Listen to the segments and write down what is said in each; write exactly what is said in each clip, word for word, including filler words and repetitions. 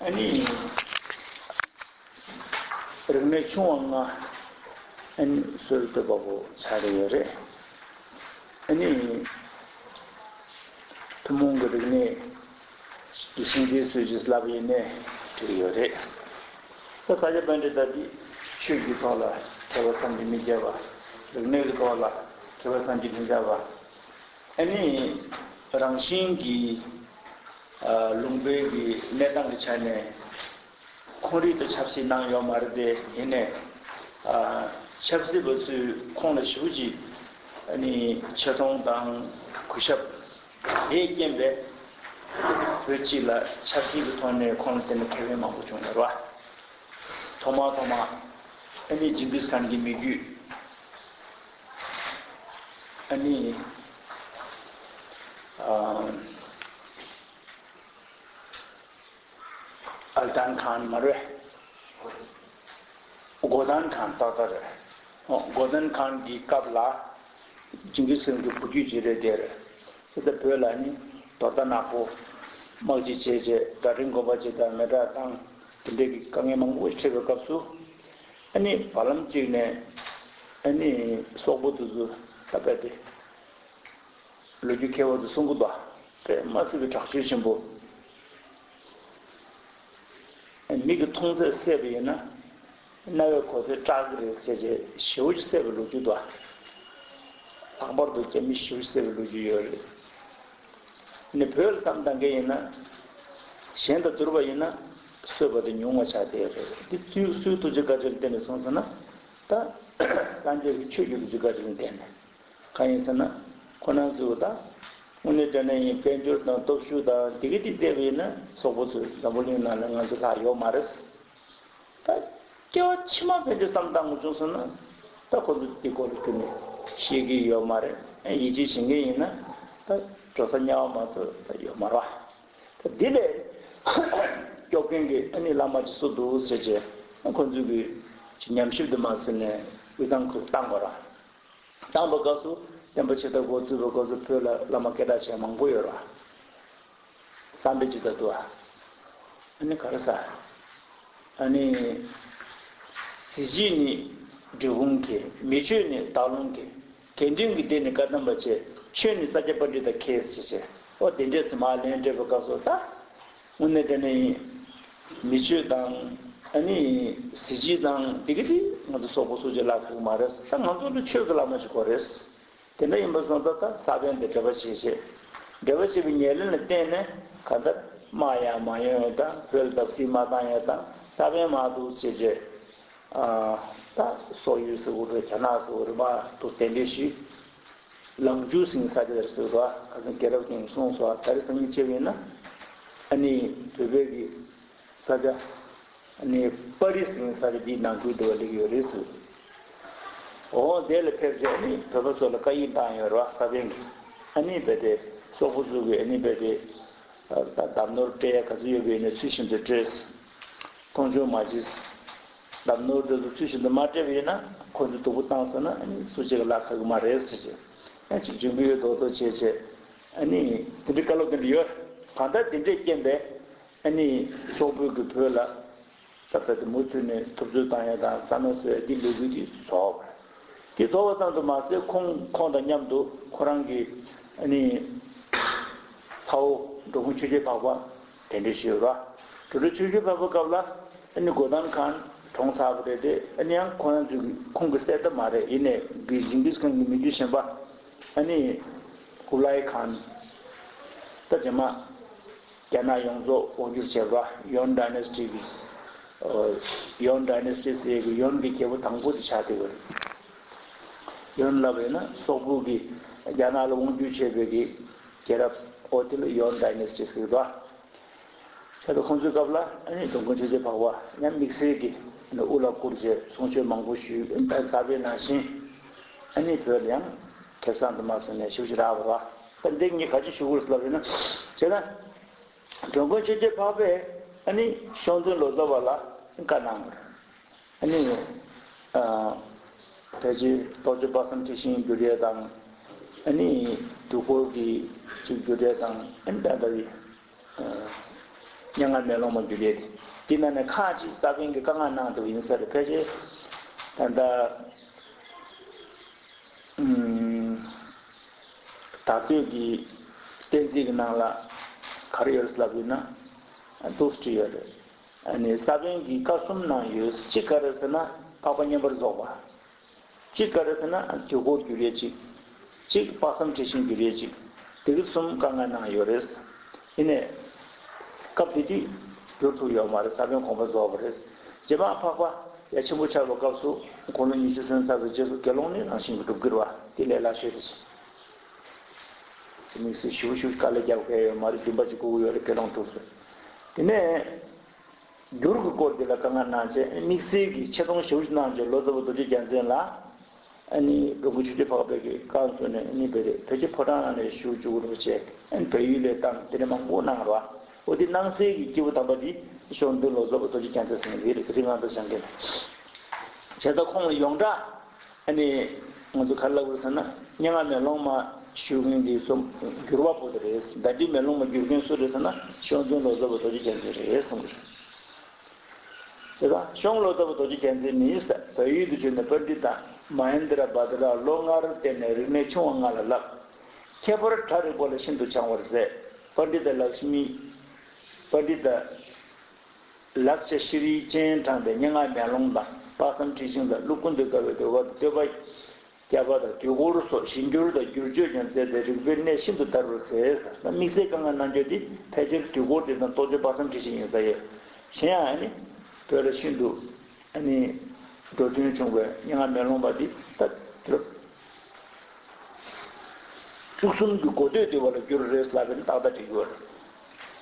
ཨ་ནི། རིག་གནས་ཆུང་བ་ལྔ་ཨ་ནི་སྲོལ་བཏོད་པ་པོ་ཆགས་ཀྱི་ཡོད་རེད། ཨ་ནི། ཐུན་མོང་གི་རིག་གནས་ཀྱི་ཤིང་རྟའི་སྲོལ་ཞིག་ལབ་ཡིན་ནའི་འགྲིག་ཡོད་རེད། ད་ས་སྐྱ་པཎྜི་ཏ་འདི་ཆོས་ཀྱི་ཐོག་ལ་མཁས་པ་བསམ་གྱིས་མི་ཁྱབ་པ། རིག་གནས་ཀྱི་ཐོག་ལ་མཁས་པ་བསམ་གྱིས་མི་ཁྱབ་པ། ཨ་ནི། རང་བཞིན་གྱིས། ཨ། ལུང་པའི་གི་གནས་སྟངས་ཀྱི་ཆ་ནས། ཁོང་རིགས་དང་ཆབ་སྲིད་གནང་ཡོད་མ་རེད་དེ། ཡིན་ནའི། ཨ། ཆབ་སྲིད་པ་ཚོས་ཁོང་ལ་ཞེ་པོ་ཅིག་ཨ་ནི་ཆེ་མཐོང་དང་གུས་ཞབས་དེས་རྐྱེན་པས། བོད་སྤྱི་ལ་ཆབ་སྲིད་ཀྱི་ཐོག་ནས་ཁོང་ལ་བརྟེན་ནས་ཁེ་ཕན་མང་པོ་བྱུང་ཡོད་རེད་བ། ཐོག་མ་ཐོག་མ་ཨ་ནི་ཇིང་གིས་ཁཱན་གྱི་མི་རྒྱུད། ཨ་ནི། ཨ། ཨལ་ཏན་ཁཱན་མ་རེད། གོ་ཏན་ཁཱན་ཏག་ཏག་རེད། ཨོ། གོ་ཏན་ཁཱན་གྱི་སྐབས་ལ་ཇིང་གིས་ཁཱན་གྱི་བུ་རྒྱུད་ཅིག་རེད་དེ་རེད། དེ་ལྟར་བོད་ལ་ནི་དོ་ཟླ་ནག་པོ་དམག་ཅིག་བྱས་རྗེས་གྲྭ་སྒྲིག་དགོན་པ་ཅིག་དང་མེ་སྲེག་བཏང་། དེ་འདྲའི་གི་དཀའ་ངལ་མང་པོ་འཕྲད་པའི་སྐབས་སུ། ཨ་ནི་བར་ལམ་གཅིག་ནས་ཨ་ནི་སོག་པོ་དེ་ཚོ་ད་རྦད་དེ། ལོ་རྒྱུས་མཁས་པ་ཚོས་གསུང་གི་འདུག་དཔེ་མ་སྲིད་པའི་དྲག་སྤྱོད་ཆེན་པོ། མིག་གིས་མཐོང་ཚད་བསད་པ་ཡིན་ན། རྣ་བས་གོ་ཚད་སྐྲག་གི་རེད་ཟེར་བྱས་ཞེ་པོ་ཅིག་བསད་པའི་ལོ་རྒྱུས་འདུག་ལྷག་པར་དུ་རྒྱ་མི་ཞེ་པོ་ཅིག་བསད་པའི་ལོ་རྒྱུས་ཡོད་རེད། ནི་བོད་ལ་བསམ་བཏང་མཁན་ཡིན་ན། གཞན་དང་བསྡུར་བ་ཡིན་ན། གསོད་པ་དེ་ཉུང་བ་ཆགས་བསྡད་ཡོད་རེད། འདི་སུའི་སུའི་ཐུགས་རྗེ་བཀའ་དྲིན་ལ་བརྟེན་ནས་སོང་ཟེར་ན། ད་སངས་རྒྱས་ཀྱི་ཆོས་ཀྱི་ཐུགས་རྗེ་བཀའ་དྲིན་ལ་བརྟེན་ནས། གང་ཡིན་ཟེར་ན། ཁོ་རང་ཚོས་ད། དངོས་གནས་དྲང་གནས་ཡིན་དཔལ་འབྱོར་དང་སྟོབས་ཤུགས་དང་དེ་ག་དེ་བལྟས་པ་ཡིན་ན་སོག་པོ་ཚོས་འཛམ་བུ་གླིང་ནང་ལ་ང་ཚོ་ལྷག་ཡོད་མ་རེད། ད་སྐྱེ་བ་ཕྱི་མ་ཕན་ཆད་བསམ་བཏང་དགོས་བྱུང་སོང་ན། ད་ཁོ་ཚོ་དེ་སྐོར་ལ་ཁྱོན་ནས་ཤེས་ཀྱི་ཡོད་མ་རེད། ཡིད་ཆེས་བྱེད་མཁན་ཡིན་ན་ད་འགྲོ་ས་དམྱལ་བ་མ་གཏོགས་ད་ཡོད་མ་རེད་བ། ད་འདི་ལས་སྐྱོབ་མཁན་གྱི་ཨ་ནི་བླ་མ་ཅིག་སུ་འདུག་ཟེར་བྱས་ཁོ་ཚོས་གི་ཉམས་ཞིབ་དུ་མ་ཟིན་ནས་དབུས་གཙང་ཁུལ་བཏང་དགོས་རེད། བཏང་པའི་སྐབས་སུ་བསྟན་པ་ཆེ་ཐབས་འགོ་བཙུགས་པའི་སྐབས་སུ་བོད་ལ་བླ་མ་སྐད་གྲགས་ཆེ་མང་པོ་ཡོད་རེད། བསམ་པའི་ཇི་ལྟར་འདུག་ཨ། ཨ་ནི་ག་རེ་ཟ། ཨ་ནི། གཟི་བརྗིད་ནི་འབྲས་སྤུངས་ཀྱི། མི་ཆོས་ནི་སྟག་ལུང་གི། དགེ་འདུན་གྱི་སྡེ་ནི་བཀའ་གདམས་པ་བཅས། ཆོས་ནི་ས་སྐྱ་པཎྜི་ཏ་མཁས་ཟེར་བྱས། ཨོ་དེ་འདྲས་སུ་མར་ལན་སྤྲད་པའི་སྐབས་སུ་ད། དངོས་གནས་དྲང་གནས་ཡིན། མི་ཆོས་དང་། ཨ་ནི། གཟི་བརྗིད་དང་འདི་ག་དེ་ང་ཚོ་སོག་པོ་སུ་གཅིག་ལ་ཁག་མ་རེད། ད་ང་ཚོ་ལ་ཆོས་ཀྱི་བླ་མ་ཞིག་དགོས་རེད། དེ་འདྲ་ཡིན་པ་སོང་ཙང་ད་ས་བོན་དེ་འབྲེལ་བ་བྱེད་བྱེད། འབྲེལ་བ་བྱེད་པའི་ཉེར་ལེན་ལ་བརྟེན་ནས་གང་ལྟར་དམག་ཡང་མ་ཡོང་ཡང་ད་བོད་ལ་བརྡབ་གསིག་མ་བཏང་ཡང་ད་ས་བོན་མ་འདུག་བྱེད་བྱེད། ཨ། ད་སོག་ཡུལ་ཟེར་དགོས་རེད། རྒྱ་ནག་ཟེར་དགོས་རེད། མ་འདུག་དེ་འདྲ་ཞིག་ལང་ཇུ་ཟེར་ས་ཆ་དེར་ཟེར་བ། ཁ་སང་རྒྱལ་རབས་ཀྱིས་གསུངས་སོང་། ད་རེས་སང་ཉིན་བྱས་པ་ཡིན་ན་ཨ་ནི་བོད་པའི་གི་ས་ཆ་ཨ་ནི་པ་རི་ཟེར་ས་ཆ་འདིའི་ནང་ཁུལ་དུ་བ་སླེབས་ཡོད་རེད་ཟེར། འོ་དེ་ལ་ཕེབས་རྗེས་ཨ་ནི་བོད་པ་ཚོ་ལ་བཀའ་ཡིག་བཏང་ཡོད་རེད་བ། ས་པཎ་གྱིས་ཨ་ནི་རྦད་དེ་སོག་པོ་ཚོ་གིས་ཨ་ནི་རྦད་དེ་ད་གདམས་ནོར་སྤྲད་ཡ་ག་ཚོད་ཡོད་པ་ཡིན་ན་ཚུལ་བཞིན་དུ་སྤྲད། མཐོང་ཆུང་མ་བྱེད། གདམས་ནོར་དེ་ཚོ་ཚུལ་བཞིན་དུ་མ་སྤྲད་པ་ཡིན་ན་ཁོ་ཚོས་སྡུག་པོ་བཏང་སོང་ན་ཨ་ནི་སུ་གཅིག་གིས་ལག་ཁག་གི་མ་རེད་ཟེར་བྱས། ཡང་གཅིག་འཇོན་གྱི་ཡོད་མདོག་མདོག་བྱས་བྱས། ཨ་ནི་དེ་འདྲའི་བཀའ་སློབ་དེ་འདྲ་ཡོད། གང་ལྟར་དེ་འདྲས་རྐྱེན་པས་ཨ་ནི་སོག་པོས་ཀྱིས་བོད་ལ་ད་ལྟ་དེ་མུ་མཐུད་ནས་འཐབ་རྩོད་བཏང་ཡ་དང་རྩ་མེད་བཟོ་ཡ་འདི་ལས་འགུལ་འདི་རྫོགས་པ་རེད། དེ་རྫོགས་པ་ཙམ་དུ་མ་ཟད་ཁོང་ཁོང་དང་མཉམ་དུ་ཁོ་རང་གི་ཨ་ནི་ཚ་བོ་འགྲོ་མགོན་ཆོས་རྒྱལ་འཕགས་པ་གདན་འདྲེན་ཞུས་པ། འགྲོ་མགོན་ཆོས་རྒྱལ་འཕགས་པའི་སྐབས་ལ་ཨ་ནི་གོ་ཏན་ཁཱན་གྲོངས་ཚར་བ་རེད་དེ། ཨ་ནི་ཡང་ཁོ་རང་ཚོས་ཁོང་གི་སྲས་ད་མ་རེད། ཡིན་ནའི་གི་ཇིང་གིས་ཁཱན་གྱི་མི་རྒྱུད་གཞན་པ་ཨ་ནི་ཀུབ་ལའི་ཁཱན། ད་རྗེས་མ་རྒྱ་ནག་ཡོངས་རྫོགས་དབང་བསྒྱུར་བྱས་པ་ཡོན་ཌའི་ནེ་སི་ཊི་གི། ཡོན་ཌའི་ནེ་སི་ཊི་ཟེར་གི་ཡོན་གྱི་རྒྱལ་པོ་དང་པོ་དེ་ཆགས་བསྡད་ཡོད་རེད། ཡོན་ལབ་པ་ཡིན་ན་སོག་པོ་གིས་རྒྱ་ནག་ལ་དབང་བསྒྱུར་བྱས་པའི་གི་རྒྱལ་རབས། ཨོ་དེ་ལ་ཡོན་ཌའི་ནེ་སི་ཊི་ཟེར་གི་འདུག་ཆ་ད་ཁོང་ཚོའི་སྐབས་ལ་ཨ་ནི་འགྲོ་མགོན་ཆོས་རྒྱལ་འཕགས་པ་ཡང་དམིགས་བསལ་གྱི་ཨ་ནི་དབུ་ལ་བཀུར་བྱས་གསུང་ཆོས་མང་པོ་ཞུས། ད་གསར་པའི་ནང་བཞིན་ཨ་ནི་བོད་ལ་ཡང་ཁེ་བཟང་དུ་མ་སོང་ནས་ཞེ་པོ་ཅིག་རག་པ་རེད་བ། ད་འདི་ངས་ག་ཅི་ཞུ་དགོས་ལབ་ཡིན་ན། བྱས་ན་འགྲོ་མགོན་ཆོས་རྒྱལ་འཕགས་པས་ཨ་ནི་ཤོང་སྟོན་ལོ་ཙཱ་བ་ལ་བཀའ་གནང་བ་རེད། ཨ་ནི། ཨ། ཕལ་ཆེར་རྟོགས་བརྗོད་དཔག་བསམ་འཁྲི་ཤིང་བསྒྱུར་ཡས་དང་། ཨ་ནི། དུས་འཁོར་གྱི་ཅིག་བསྒྱུར་ཡས་དང་། ཨ་ནི་ད་ལྟ་བའི། ཨ། སྙན་ངག་མེ་ལོང་མ་འགྱུར་ཡས་དེ། དེ་ནང་ནས་ཁག་ཅིག་ས་པཎ་གྱིས་བཀའ་མངགས་གནང་འདུག་ཡིན་ས་རེད། ཕལ་ཆེར་ད་ལྟ་ཨུམ། དར་སྟོད་ཀྱི་བསྟན་རྩིས་ཀྱི་ནང་ལ་ག་རེ་ཡོད་ལབ་ཡོད་ན། འདུག་སེ་བྲིས་ཡོད་རེད། ཨ་ནི་ས་པཎ་གྱིས་བཀའ་གསུམ་གནང་ཡོད། གཅིག་ག་རེ་ཟེར་ན་འཕགས་པ་མངོན་པར་རྫོགས་པ། གཅིག་ག་རེ་ཟེར་ན་དུས་འཁོར་འགྱུར་ཡས་གཅིག་གཅིག་དཔག་བསམ་འཁྲི་ཤིང་འགྱུར་ཡས་གཅིག་དེ་གི་གསུམ་བཀའ་མངགས་གནང་ཡོད་རེད། ཡིན་ནའི། སྐབས་དེ་དུས་འགྱུར་ཐུབ་ཡོད་མ་རེད། ས་པཎ་དགོངས་པ་རྫོགས་པ་རེད། རྗེ་འབངས་འཕགས་པ་ཡ་ཆེན་པོ་ཆགས་པའི་སྐབས་སུ་དགུང་ལོ་ཉི་ཤུ་སོན་ཚར་བའི་རྗེས་སུ་དགེ་སློང་ནི་རང་བཞིན་གྱིས་གྲུབ་ཀྱི་རེད་བ། དེ་ལས་སླ་ཤོས་རེད། དམིགས་བསལ་ཞིབ་ཞིབ་དཀའ་ལས་རྒྱབ་མཁན་ཡོད་མ་རེད། འདུན་པ་གཅིག་དགོས་ཀྱི་ཡོད་རེད། དགེ་སློང་གྲུབ་རེད། དེ་ནས། འགྱུར་གྱི་སྐོར་འདི་ལ་བཀའ་མངགས་གནང་བྱས། དམིགས་བསལ་གྱི་ཆེ་མཐོང་ཞེ་པོ་ཅིག་གནང་བྱས། ལོ་ཙཱ་བ་རྡོ་རྗེ་རྒྱལ་མཚན་ལ་ཨ་ནི་འགྲོ་མགོན་ཆོས་རྗེ་འཕགས་པའི་གི་བཀའ་གསུང་ནས་ཨ་ནི་བོད་རེད། བོད་ཀྱི་ཕོ་བྲང་ནང་ནས་ཞུ་བཅུག་རོགས་བྱས། ཨ་ནི་བལ་ཡུལ་ལ་བཏང་། དེ་ནས་མང་པོ་གནང་རོགས། འོ་དེ་གནང་སའི་གི་སྐྱེས་བུ་དམ་པ་འདི་གཤོང་སྟོན་ལོ་ཙཱ་བ་རྡོ་རྗེ་རྒྱལ་མཚན་ཟེར་མཁན་འདི་རེད། རིགས་ལྔ་དང་སྦྱངས་མཁན། བྱས་ཙང་ཁོང་ལ་ཡོངས་གྲགས་ཨ་ནི་ང་ཚོ་ག་རེ་ལབ་དགོས་ཟེར་ན། སྙན་ངག་མེ་ལོང་མ་ཞུ་མཁན་འདི་སུ། འགྱུར་བ་པོ་དེ་རེད། ཟླ་སྒྲིལ་མེ་ལོང་མ་བསྒྱུར་མཁན་སུ་རེད་ཟེར་ན་གཤོང་སྟོན་ལོ་ཙཱ་བ་རྡོ་རྗེ་རྒྱལ་མཚན་རེད་གསུངས་ཀྱི་རེད། དེ་ལ་གཤོང་ལོ་ཙཱ་བ་རྡོ་རྗེ་རྒྱལ་མཚན་ནི་བལ་ཡུལ་དུ་བྱོན་ནས་པཎྜི་ཏ་མ་ཧེན་དྲ་བྷ་དྲ་ལོ་ལྔར་བསྟེན་ནས་རིག་གནས་ཆུང་བ་ལྔ་ལ་བསླབས། ཁྱད་པར་གྲྭ་རིག་པ་ལ་ཤིན་ཏུ་སྦྱངས་པར་མཛད། པཎྜི་ཏ་ལཀྵྨི། པཎྜི་ཏ་ལཀྵ་ཤྲཱི་ཡིས་སྤྱན་དྲངས་པའི་སྙན་ངག་མེ་ལོང་དང་། དཔག་བསམ་འཁྲི་ཤིང་དང་། ཀླུ་ཀུན་ཏུ་དགའ་བའི་ཟློས་གར་དང་། བསྟོད་པ་བརྒྱ་པ་དང་། དུས་འཁོར་སོགས་ཞིབ་འགྱུར་དང་བསྒྱུར་བཅོས་ཀྱང་མཛད་དེ་རིག་པའི་གནས་ཤིན་ཏུ་དར་བར་མཛད། དམིགས་བསལ་དཀའ་ངལ་གནང་རྒྱུ་དེ་ཕལ་ཆེར་དུས་འཁོར་དེ་དང་རྟོགས་བརྗོད་དཔག་བསམ་འཁྲི་ཤིང་ཡིན་ས་ཡོད། གཞན་ཡང་ཨ་ནི་བོད་ལ་ཤིན་ཏུ་ཨ་ནི་འགྲོ་མཐུན་བྱུང་བའི་སྙན་ངག་མེ་ལོང་པ་འདི་ད་དུས་རབས་བཅུ་གསུམ་གྱི་འགོ་སྟོད་དེ་བ་ལ་བསྒྱུར་རེད་ལབ་པ་ནི་ཏག་ཏག་འགྲིག་གི་ཡོད་རེད།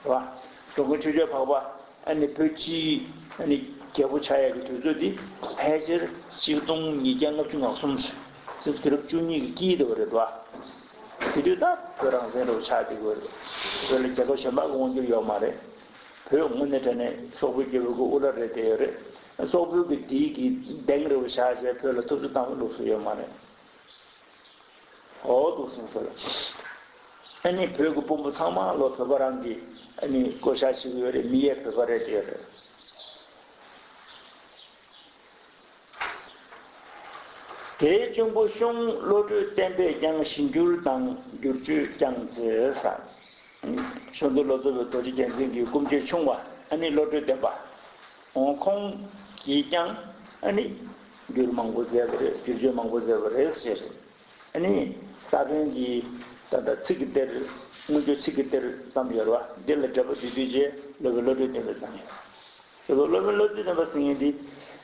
རེད་བ། འགྲོ་མགོན་ཆོས་རྒྱལ་འཕགས་པ་ཨ་ནི་བོད་སྤྱིའི་ཨ་ནི་རྒྱལ་པོ་ཆགས་ཡག་གི་དུས་ཚོད་འདི་ཕལ་ཆེར་ཆིག་སྟོང་ཉིས་བརྒྱ་ལྔ་བཅུ་ང་གསུམ་རེད། དུས་རབས་བཅུ་གཉིས་ཀྱི་དཀྱིལ་དེ་བ་རེད་བ། དེ་དུས་ད་བོད་རང་བཙན་རེད་བ་ཆགས་བསྡད་ཀྱི་ཡོད་རེད། བོད་ལ་རྒྱལ་ཁབ་གཞན་པ་གི་དབང་སྒྱུར་ཡོད་མ་རེད། བོད་དངོས་གནས་དྲང་གནས་སོག་པོའི་རྒྱལ་པོ་གི་དབུ་བླ་རེད་བསྡད་ཡོད་རེད། སོག་པོའི་གི་དེའི་གི་གདེང་རེད་བ་ཆགས་བྱས། བོད་ལ་ཐུབ་ཚོད་བཏང་བའི་ལུགས་སྲོལ་ཡོད་མ་རེད། འོ་འདུག་སེ་ཟེར། ཨ་ནི་བོད་ཀྱི་དཔོན་པོ་ཚང་མ་ལོ་བོད་པ་རང་གི་ཨ་ནི་བསྐོ་བཞག་བྱེད་ཀྱི་ཡོད་རེད། མི་ཡས་བོད་པ་རེད་བསྡད་ཡོད་རེད། དེའི་གཅུང་པོ་གཤོང་བློ་གྲོས་བརྟན་པས་ཀྱང་ཞིབ་འགྱུར་དང་བསྒྱུར་བཅོས་ཀྱང་མཛད་ས། གཤོང་སྟོན་ལོ་ཙཱ་བའི་རྡོ་རྗེ་རྒྱལ་མཚན་གྱི་སྐུ་མཆེད་ཆུང་བ་ཨ་ནི་བློ་གྲོས་བརྟན་པ། འོ་ཁོང་གིས་ཀྱང་ཨ་ནི་བསྒྱུར་མང་པོ་མཛད་པ་རེད། བསྒྱུར་བཅོས་མང་པོ་མཛད་པ་རེད་ཟེར། ཨ་ནི་ས་པཎ་གྱི་ད་ལྟ་ཚིག་གི་གཏེར། སྔོན་འཇུག་ཚིག་གི་གཏེར་ཙམ་ཡོད་རེད་བ། འདི་ལ་འགྲེལ་པ་བསྡུས་བསྡུས་བྱས། སློབ་དཔོན་བློ་གྲོས་བརྟན་པས་བརྩམས་ཡོད། སློབ་དཔོན་བློ་གྲོས་བརྟན་པ་ཟེར་མཁན་འདི་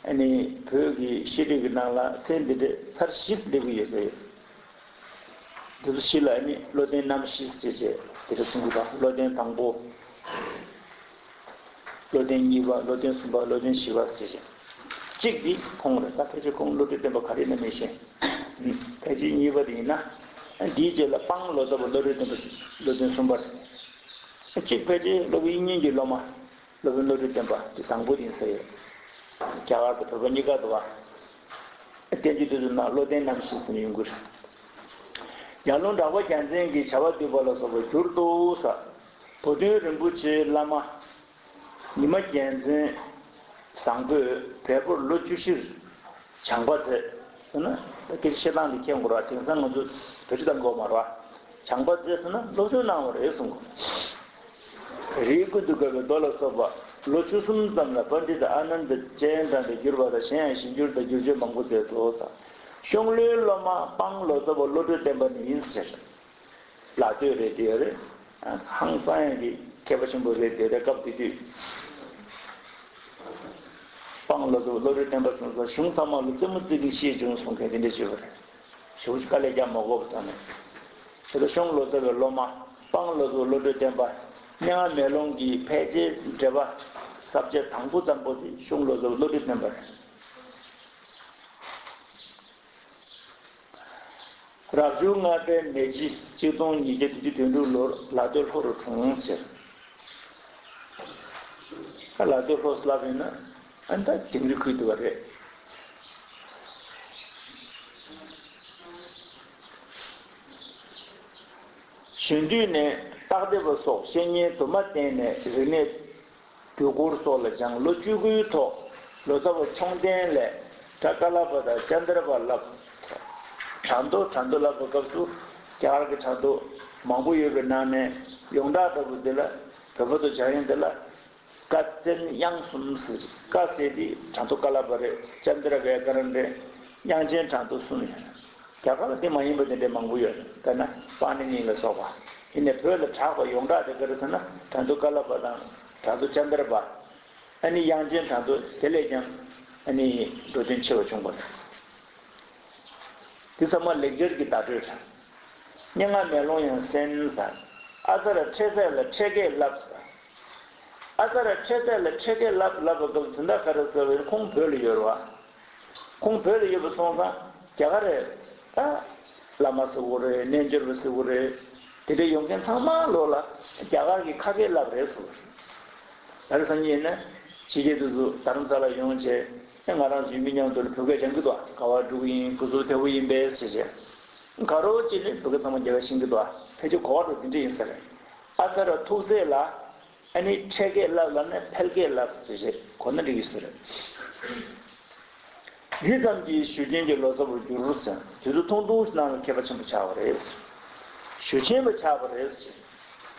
ཨ་ནི་བོད་ཀྱི་བཤད་སྒྲུབ་ཀྱི་ནང་ལ་མཚན་འདི་འདྲ་ཚར་བཞི་སླེབས་ཀྱི་ཡོད་ས་ཡོད། འདི་ཚོ་བཞི་ལ་ཨ་ནི་བློ་ལྡན་རྣམ་བཞི་ཟེར་བྱས་དེ་འདྲ་གསུང་གི་འདུག་བློ་ལྡན་དང་པོ། བློ་ལྡན་གཉིས་པ། བློ་ལྡན་གསུམ་པ། བློ་ལྡན་བཞི་པ་ཟེར་བྱས། གཅིག་འདི་ཁོང་རེད། ད་ཕལ་ཆེར་ཁོང་བློ་གྲོས་བརྟན་པ་ག་རེ་ཡིན་ན་མི་ཤེས། ཕལ་ཆེར་གཉིས་པ་དེ་ཡིན་ན། འདིའི་རྗེས་ལ་སྤང་ལོ་ཙཱ་བ་བློ་གྲོས་བརྟན་པ་བློ་ལྡན་གསུམ་པ་རེད། གཅིག་ཕལ་ཆེར་སློབ་དཔོན་དབྱིག་གཉེན་གྱི་སློབ་མ། སློབ་དཔོན་བློ་གྲོས་བརྟན་པ་དེ་དང་པོ་ཡིན་ས་ཡོད། རྒྱ་གར་དང་བོད་པ་གཉིས་ཀ་འདུག་བ། བསྟན་བཅོས་དེ་ཚོའི་ནང་བློ་ལྡན་རྣམ་བཞི་ཟེར་ནས་ཡོང་གི་རེད། ཡར་ཀླུང་གྲགས་པ་རྒྱལ་མཚན་གྱིས་བྱ་བ་བསྡུས་པ་ལ་སོགས་པ་བསྒྱུར་ཏོ་ས། བུ་སྟོན་རིན་པོ་ཆེའི་བླ་མ་ཉི་མ་རྒྱལ་མཚན་བཟང་པོས་བལ་པོར་ལོ་བཅུ་བཞིར་སྦྱངས་པ་མཛད་ཟེར་ན། ད་སྐད་ཆ་བཤད་སྟངས་འདི་མཁྱེན་དགོས་ར། དེང་སང་ང་ཚོ་བེད་སྤྱོད་གཏང་དགོས་མ་རེད་བ། སྦྱངས་པ་མཛད་ཟེར་ན་སློབ་སྦྱོང་གནང་བ་རེད་གསུང་གི། རིའི་ཀུན་ཏུ་དགའ་བའི་མདོ་ལ་སོགས་པ་ལོ་བཅུ་གསུམ་ཙམ་ལ་པཎྜི་ཏ་ཨ་ནནྡ་སྤྱན་དྲངས་ཏེ་བསྒྱུར་བ་དང་། གཞན་ཡང་ཞིབ་འགྱུར་དང་བསྒྱུར་བཅོས་མང་པོ་མཛད་དོ་ཟེར། གཤོང་ལོའི་སློབ་མ་སྤང་ལོ་ཙཱ་བ་བློ་གྲོས་བརྟན་པ་ནི་ཡིན་ཟེར། ལ་སྟོད་རེད་དེ་རེད། ཧང་སང་ཡང་གི་མཁས་པ་ཆེན་པོ་རེད་དེ་རེད། སྐབས་དེ་དུས་སྤང་ལོ་ཙཱ་བ་བློ་གྲོས་བརྟན་པ་ཟེར་ས་གཞུང་ཚང་མ་ལ་རྩེད་མོ་རྩེ་གིན་ཤེས་བྱུང་གསུང་མཁན་དེ་འདྲ་ཞིག་ཡོད་རེད། ཞེ་པོ་ཅིག་དཀའ་ལས་རྒྱག་མ་དགོས་པ་ཙམ་ནས། དེ་ལ་གཤོང་ལོ་ཙཱ་བའི་སློབ་མ་སྤང་ལོ་ཙཱ་བ་བློ་གྲོས་བརྟན་པ། སྙན་ངག་མེ་ལོང་གི་ཕལ་ཆེར་འགྲེལ་པ་ས་བཅད་དང་པོ་ཙམ་པོ་དེ་གཤོང་ལོ་ཙཱ་བ་བློ་གྲོས་བརྟན་པ་རེད། རབ་བྱུང་ལྔ་པའི་མེ་བྱི་གཅིག་སྟོང་ཉིས་བརྒྱ་བདུན་ཅུ་དོན་དྲུག་ལོར་ལ་སྟོད་ལྷོ་རུ་འཁྲུངས་ཟེར། ལ་སྟོད་ལྷོ་ལབ་ཡིན་ན་ཨ་ནི་ད་དིང་རི་ཁུལ་དུ་བ་རེད། གཞོན་དུས་ནས་སྟག་སྡེ་པ་སོགས་བཤེས་གཉེན་དུ་མ་བསྟེན་ནས་རིག་གནས་ དུས་འཁོར་སོགས་ལ་སྦྱངས། ལོ་བཅུ་དགུའི་ཐོག་ལོ་ཙཱ་བ་མཆོག་ལྡན་ལས་བྲག་ཀ་ལ་པ་དང་ཙནྡྲ་པ་བསླབས། བྲག་མདོ། བྲག་མདོ་བསླབ་པའི་སྐབས་སུ་རྒྱ་གར་གྱི་བྲག་མདོ་མང་པོ་ཡོད་པའི་ནང་ནས་ཡོངས་གྲགས་ལྟ་བུ་འདི་ལ་བོད་པ་ཚོ་སྦྱང་ཡོན་འདི་ལ་ཀ་ཙན་དབྱངས་གསུམ་ཟེར། ཀ་ཟེར་དེ་བྲག་མདོ་ཀ་ལ་པ་རེད། ཙནྡྲ་བྷྱ་ཀ་ར་ཎ་རེད། དབྱངས་ཅན་བྲག་མདོ་གསུམ་ཡོད། རྒྱ་གར་ལ་དེ་མ་ཡིན་པ་དེ་འདྲའི་མང་པོ་ཡོད། དཔེར་ན་པཱ་ཎི་ནི་ལ་སོགས་པ། ཡིན་ནའི་བོད་ལ་གྲགས་པ་ཡོངས་གྲགས་དེ་ག་རེ་ཟེར་ན་བྲག་མདོ་ཀ་ལ་པ་དང་བྲག་མདོ་ཙནྡྲ་པ། ཨ་ནི་དབྱངས་ཅན་བྲག་མདོ་དེ་ལས་ཀྱང་ཨ་ནི་འགྲོ་དོན་ཆེ་བ་བྱུང་བ་རེད། འདི་ཚང་མ་ལེགས་སྦྱར་གྱི་བརྡ་སྤྲོད་རེད། སྙན་ངག་མེ་ལོང་ཡང་གསན་ཟེར། ཨ་ཙརྱ་འཕྲད་ཚད་ལ་འཕྲད་སྐད་བསླབ་ཟེར། ཨ་ཙརྱ་འཕྲད་ཚད་ལ་འཕྲད་སྐད་བསླབ་ལབ་པའི་སྐབས་དོན་དག་ག་རེ་ཟེར་བ་ཡིན་ན་ཁོང་བོད་ལ་ཡོད་རེད་བ། ཁོང་བོད་ལ་ཡོད་པ་སོང་ཙང་རྒྱ་གར་རེད། ད་བླ་མ་ཟེར་དགོས་རེད། རྣལ་འབྱོར་པ་ཟེར་དགོས་རེད། དེ་འདྲ་ཡོང་མཁན་ཚང་མ་ལོག་ལ་རྒྱ་གར་གྱི་ཁ་སྐད་བསླབ་རེད་ཟེར་བ་རེད། ག་རེ་བསམ་གྱི་ཡིན་ན་ཕྱི་རྒྱལ་དེ་ཚོ་རྡ་རམ་ས་ལ་ཡོང་བྱས་ཨེ་ང་རང་ཚོ་ཡུལ་མི་མཉམ་དུ་ལ་བོད་སྐད་སྦྱང་གི་འདུག་ག་པར་འགྲོ་གི་ཡིན། ག་ཚོད་བདེ་པོ་ཡིན་པས་ཟེར་བྱས། ག་རེ་བྱས་ནས་བོད་སྐད་ཚང་མ་རྒྱ་གར་ཤེས་ཀྱི་འདུག་ཕལ་ཆེར་གོ་བ་འགྲོ་དེ་འདྲ་ཡིན་ས་རེད། ཨ་ཙརྱ་ཐུགས་སྲས་ལ་ཨ་ནི་འཕྲད་སྐད་བསླབ་ལབ་ནས་ཕལ་སྐད་བསླབ་ཟེར་བྱས་གོ་ན་འགྲིག་གི་ཟེར། འདི་ཙམ་གྱིས་ཞུ་མཁན་གྱི་ལོ་ཙཱ་བར་འགྱུར་ཟེར། དེ་ཚོ་ཐུང་ཐུང་ནང་ལ་མཁས་པ་ཆེན་པོ་ཆགས་པ་རེད། ཞུ་ཆེན་པོ་ཆགས་པ་རེད།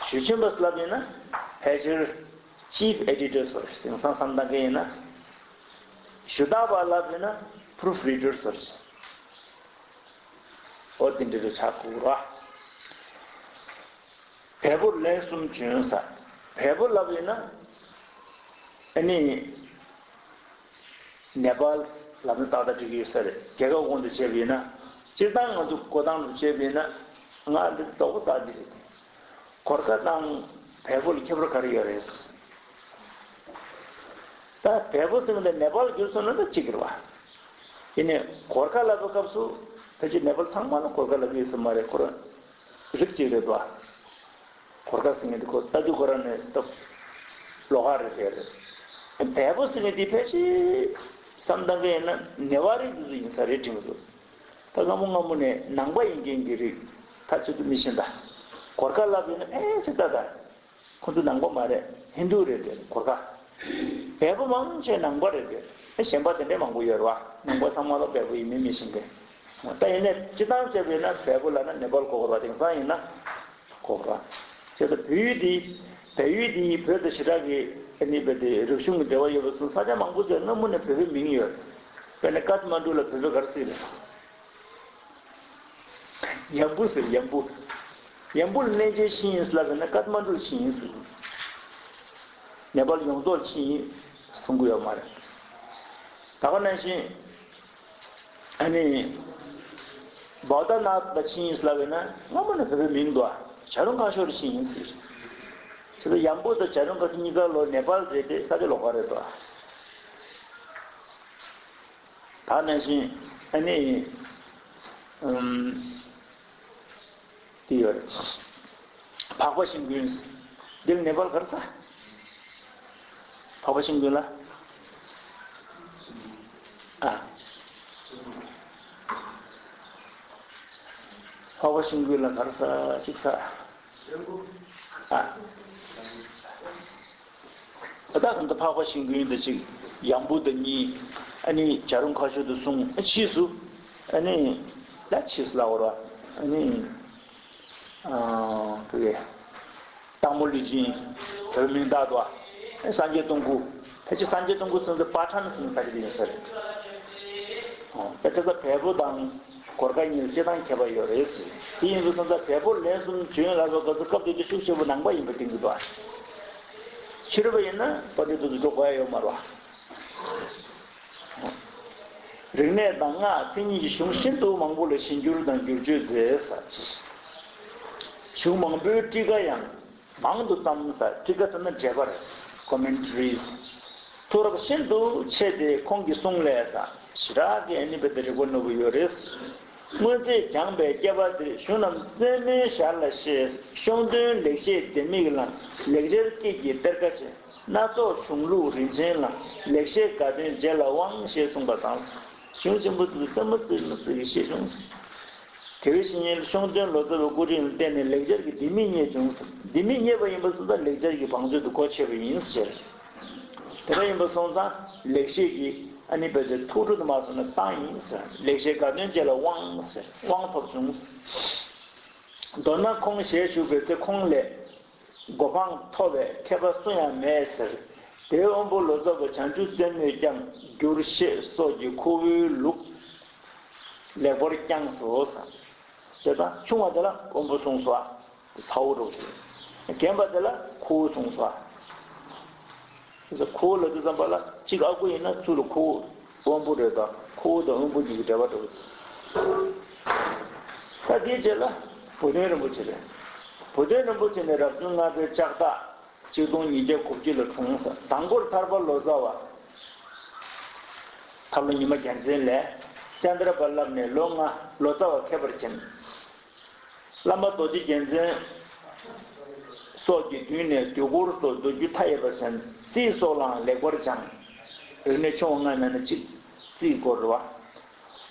ཞུ་ཆེན་པོ་ལབ་ཡིན་ན་ཕལ་ཆེར་ཅིབ་ཨེ་ཌི་ཊར་ཟེར། དེང་སང་བསམ་བཏང་མཁན་ཡིན་ན་ཞུ་དག་པ་ལབ་ཡིན་ན་པུ་རུབ་རི་ཌར་ཟེར། འོ་དེ་འདྲ་རུ་ཆགས་དགོས་ར། བལ་པོར་ལན་གསུམ་བྱོན་ས། བལ་པོ་ལབ་ཡིན་ན་ཨ་ནི་ནེ་པཱལ་ལབ་ན་ཏག་ཏག་འགྲིག་གི་ཡོད་ས་རེད། རྒྱལ་ཁབ་དབང་དུ་བྱས་པ་ཡིན་ན། སྤྱིར་བཏང་ང་ཚོ་གོ་སྟངས་དུ་བྱས་པ་ཡིན་ན་ང་འདི་དོགས་པ་ཟ་གི་རེད། གོར་ཁ་དང་བལ་པོ་ལ་ཁྱད་པར་ག་རེ་ཡོད་རེད། ད་བལ་པོ་ཟེར་བ་འདི་ནེ་པཱལ་བསྒྱུར་སོང་ན་ད་གཅིག་གི་རེད་བ། ཡིན་ནའི་གོར་ཁ་ལབ་པའི་སྐབས་སུ་ཕལ་ཆེར་ནེ་པཱལ་ཚང་མ་ལ་གོར་ཁ་ལབ་ཀྱི་ཡོད་ས་མ་རེད། ཁོ་རང་རིགས་གཅིག་རེད་དོ། གོར་ཁ་ཟེར་མཁན་དེ་ཁོ་ལྟ་དུས་ཁོ་རང་ནས་སྟབས་ལོགས་ཀ་རེད་དེ་རེད། བལ་པོ་ཟེར་མཁན་དེ་ཕལ་ཆེར་བསམ་བཏང་མཁན་ཡིན་ན་ནེ་པ་རི་དེ་ཚོ་ཡིན་ས་རེད་དྲན་གྱི་འདུག་ད་སྔ་མོ་སྔ་མོ་ནས་ནང་པ་ཡིན་མཁན་གྱི་རིགས་ད་ཆེད་དུ་མི་ཤེས་ད། གོར་ཁ་ལབ་ཡིན་ན་ཕལ་ཆེར་ད་ད། ཁོ་ཚོ་ནང་པ་མ་རེད། ཧིན་དུ་རེད་དེ་གོར་ཁ། བལ་པོ་མང་ཆེ་ནང་པ་རེད་དེ། ཨེ་གཞན་པ་དེ་འདྲས་མང་པོ་ཡོད་རེད་བ། ནང་པ་ཚང་མ་ལ་བལ་པོ་ཡིན་མིན་མི་ཤེས་མཁན། ད་ཡིན་ནའི་སྤྱིར་བཏང་བྱས་པ་ཡིན་ན་བལ་པོ་ལབ་ན་ནེ་པཱལ་གོ་དགོས་རེད་བ། དེང་སང་ཡིན་ན་གོ་དགོས་རེད་བ། བྱས་ཙང་བལ་ཡུལ་འདི་བལ་ཡུལ་འདི་བོད་དང་ཞེ་དྲག་གི་ཨ་ནི་བལ་དེ་རིག་གཞུང་གི་འབྲེལ་བ་ཡོད་པ་སོང་ས་ཆ་མང་པོ་ཚོས་སྔ་མོ་ནས་བོད་པའི་མིང་ཡོད། དཔེར་ན་ཀཏ་མན་ཌུ་ལ་བོད་པས་ག་རེ་ཟེར་རེད། ཡམ་བུ་ཟེར། ཡམ་བུ། ཡམ་བུ་ལ་གནས་མཇལ་ཕྱིན་ཡིན་ལབ་ཡིན་ན་ཀཏ་མན་ཌུ་ལ་ཕྱིན་ཡིན་ཟེར། ནེ་པཱལ་ཡོངས་རྫོགས་ལ་ཕྱིན་ཡིན་གསུང་གི་ཡོད་མ་རེད། ད་ག་ནང་བཞིན་ཨ་ནི་བོ་དྷ་ནཱཐ་ལ་ཕྱིན་ཡིན་ལབ་ཡིན་ན་སྔ་མོ་ནས་བོད་པའི་མིང་འདུག་ཨ། བྱ་རུང་ཁ་ཤོར་ཕྱིན་ཡིན་ཟེར། དེ་ལ་ཡམ་བུ་དང་བྱ་རུང་ཁ་ཤོར་གཉིས་ཀ་ལོ་ནེ་པཱལ་རེད་དེ་ས་ཆ་ལོགས་ཀ་རེད་དོ། ད་ནང་བཞིན་ཨ་ནི་ཨུམ་དེ་ཡོད་རེད། འཕགས་པ་ཤིང་ཀུན། འདི་ལ་ནེ་པཱལ་ག་རེ་ཟེར། འཕགས་པ་ཤིང་ཀུན་ལ། ཨ། འཕགས་པ་ཤིང་ཀུན་ལ་ག་རེ་ཟེར་ཅིག་ཟེར། ཨ། ད་གང་ལྟར་འཕགས་པ་ཤིང་ཀུན་དང་གཅིག་ཡམ་བུ་དང་གཉིས། ཨ་ནི་བྱ་རུང་ཁ་ཤོར་དང་གསུམ། ཕྱིས་སུ་ཨ་ནི་ད་ཕྱིས་སུ་ལབ་དགོས་རེད་བ། ཨ་ནི་ཨ་ག་གེ་སྟག་མོ་ལུས་སྦྱིན། བོད་མིང་བཏགས་འདུག་བ། སངས་རྒྱས་སྟོང་སྐུ། ཕལ་ཆེར་སངས་རྒྱས་སྟོང་སྐུ་ཚང་ཚེ་པཱ་ཊན་ཟེར་ས་ཆ་དེ་ཡིན་ས་རེད། ཨོ། དེ་ཚོ་བལ་པོ་དང་གོར་ཁ་གཉིས་ལ་སྤྱིར་བཏང་ཁྱད་པར་ཡོད་རེད་ཟེར། དེ་ཡིན་དུས་སོང་ཙང་བལ་པོར་ལན་གསུམ་བྱོན་ལབ་པའི་སྐབས་སུ་སྐབས་དེ་དུས་ཤུགས་ཆེ་པོ་ནང་པ་ཡིན་པ་བསྟན་གྱི་འདུག་ཕྱི་རོལ་པ་ཡིན་ན་པཎྜི་ཏ་དེ་ཚོ་འགྲོ་དགོས་ཡ་ཡོད་མ་རེད་བ། རིག་གནས་གདམས་ངག་མཚན་ཉིད་ཀྱི་གཞུང་ཤིན་ཏུ་མང་པོ་ལ་ཞིབ་འཇུག་དང་བསྒྱུར་བཅོས་མཛད། གཞུང་མང་པོའི་ཊཱི་ཀ་ཡང་མང་དུ་བརྩམས། ཊཱི་ཀ་ཟེར་ན་འགྲེལ་པ་རེད། Commentaries། མཐོ་རབ་ཤིན་ཏུ་ཆེ་སྟེ་ཁོང་གི་གསུང་ལས་ཟེར། ཞེ་དྲག་གི་ཨ་ནི་བོད་དུ་རིག་པ་རྣོ་པོ་ཡོད་རེད། སྔོན་ཚེ་སྦྱངས་པའི་སྐལ་པ་འདིར། གཞུང་རྣམས་རྩེ་མོའི་ཞར་ལ་བཤད། ཤོང་སྟོན་ལེགས་བཤད་ལྡེ་མིག་ལ། ལེགས་སྦྱར་སྐད་ཀྱི་གཏེར་ཁ་ཆེ། སྣ་ཚོགས་གཞུང་ལུགས་རིན་ཆེན་ལ། ལེགས་བཤད་དགའ་སྟོན་རྗེ་ལ་དབང་། ཞེས་གསུངས་པ་དང་། གཞུང་ཆེན་པོ་དེ་ཚོ་རྩེ་མོ་རྩེ་མོ་རྩེ་གི་བཤད་བྱུང་ཟེར། དེ་བས་ཤིང་ཡིན་ཤོང་སྟོན་ལོ་ཙཱ་བའི་སྐུ་དྲིན་ལ་བརྟེན་ནས་ལེགས་སྦྱར་གྱི་ལྡེ་མིག་རྙེད་བྱུང་ཟེར། ལྡེ་མིག་རྙེད་པ་ཡིན་པ་སོང་ཙང་ལེགས་སྦྱར་གྱི་བང་མཛོད་དུ་སྒོ་ཕྱེ་བ་ཡིན་ཟེར། དེ་འདྲ་ཡིན་པ་སོང་ཙང་ལེགས་བཤད་ཀྱི་ཨ་ནི་བོད་དེ་ཐུགས་སྤྲོ་དུ་མ་སོང་ན་བཏང་ཡིན་ཟེར། ལེགས་བཤད་དགའ་སྟོན་བཅས་ལ་དབང་ཟེར། དབང་ཐོབ་བྱུང་། མདོར་ན་ཁོང་ཞལ་བཞུགས་པའི་ཚེ་ཁོང་ལས་གོ་འཕང་ཐོབ་པའི་མཁས་པ་སུ་ཡང་མེད་ཟེར། དེའི་དབོན་པོ་ལོ་ཙཱ་བ་བྱང་ཆུབ་རྩེ་མོས་ཀྱང་བསྒྱུར་ཞེས་སོགས་ཀྱི་ཁོ་བོའི་ལུགས་ལེགས་པར་བསྐྱངས་སོ། ཞེས་དང་ཆུང་བ་དེ་ལ་དབོན་པོ་གསུངས་སོ། ཚ་བོ་འགྲོ་ཞེས། རྒན་པ་དེ་ལ་ཁོ་བོ་གསུངས་སོ། ཁོ་བོ་ལབ་དུས་ཙམ་པ་ལ་གཅིག་ཨ་ཁུ་ཡིན་ན་ཚུར་ལ་ཁོ་བོ་དབོན་པོ་རེད་དོ། ཁོ་བོ་དང་དབོན་པོ་གཉིས་ཀྱི་འབྲེལ་བ་འགྲོ། ད་དེའི་རྗེས་ལ་བུ་སྟོན་རིན་པོ་ཆེ་རེད། བུ་སྟོན་རིན་པོ་ཆེ་ནི་རབ་བྱུང་ལྔ་པའི་ལྕགས་སྟག་ཆིག་སྟོང་ཉིས་བརྒྱ་དགུ་བཅུ་ལ་འཁྲུངས། དང་པོར་ཐར་པ་ལོ་ཙཱ་བ། ཐར་ལོ་ཉི་མ་རྒྱལ་མཚན་ལས་ཙནྡྲ་པ་བསླབས་ནས་ལོ་ལྔ་ལོ་ཙཱ་བ་མཁས་པར་མཁྱེན། བླ་མ་རྡོ་རྗེ་རྒྱལ་མཚན་སོགས་ཀྱི་མདུན་ནས་དུས་འཁོར་སོགས་མདོ་རྒྱུད་མཐའ་ཡས་པ་ཟིན། རྩིས་སོགས་ལའང་ལེགས་པར་སྦྱངས། རིག་གནས་ཆུང་བ་ལྔ་ནང་ནས་གཅིག་རྩིས་སྐོར་རེད་བ།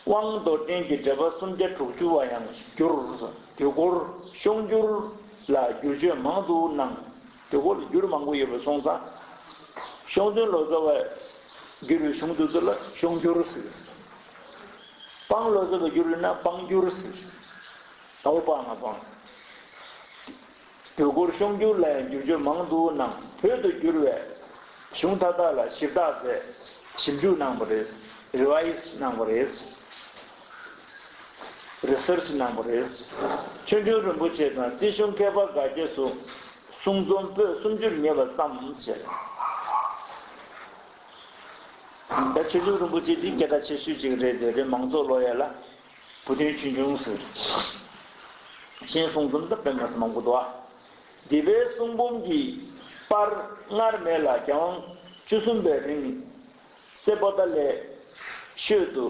དབང་མདོར་བསྟན་གྱི་འགྲེལ་པ་སུམ་བརྒྱ་དྲུག་ཅུ་བ་ཡང་བསྒྱུར། དུས་འཁོར་གཤོང་འགྱུར་ལ་བསྒྱུར་བཅོས་མང་དུ་གནང་། དུས་འཁོར་ལ་འགྱུར་མང་པོ་ཡོད་པ་སོང་ཙང་། གཤོང་སྟོན་ལོ་ཙཱ་བས་བསྒྱུར་བའི་གཞུང་དེ་ཚོ་ལ་གཤོང་འགྱུར་ཟེར། སྤང་ལོ་ཙཱ་བས་བསྒྱུར་བས་ན་སྤང་འགྱུར་ཟེར། ཟླ་བ་སྤང་ང་སྤང་། དུས་འཁོར་གཤོང་འགྱུར་ལ་ཡང་བསྒྱུར་བཅོས་མང་དུ་གནང་། བོད་དུ་བསྒྱུར་བའི་གཞུང་མཐའ་དག་ལ་ཞིབ་བརྟག་མཛད། ཞིབ་འཇུག་གནང་བ་རེད། རི་ཝའི་སི་གནང་བ་རེད། རི་སར་ཆི་གནང་བ་རེད། ཆོས་འབྱུང་རིན་པོ་ཆེ་དང་རྩིས་གཞུང་མཁས་པ་དགའ་རྒྱས་སུ་གསུང་རྩོམ་པོད་སུམ་ཅུར་ཉེ་བ་བརྩམས་ཞེས། ད་ཆོས་འབྱུང་རིན་པོ་ཆེ་འདི་སྐད་གྲགས་ཆེ་ཤོས་ཅིག་རེད་དེ་རེད། མང་ཚོགས་ལོ་ཡ་ལ་བུ་སྟོན་ཆོས་འབྱུང་ཟེར། གཞན་གསུང་རྩོམ་ད་དཔེ་མ་མང་པོ་འདུག་ཨ། འདི་པའི་གསུང་འབུམ་གྱི་པར་སྔར་མེད་ལ་རྒྱལ་དབང་བཅུ་གསུམ་པའི་རིང་སེ་པོ་ཏ་ལའི་ཤོད་དུ་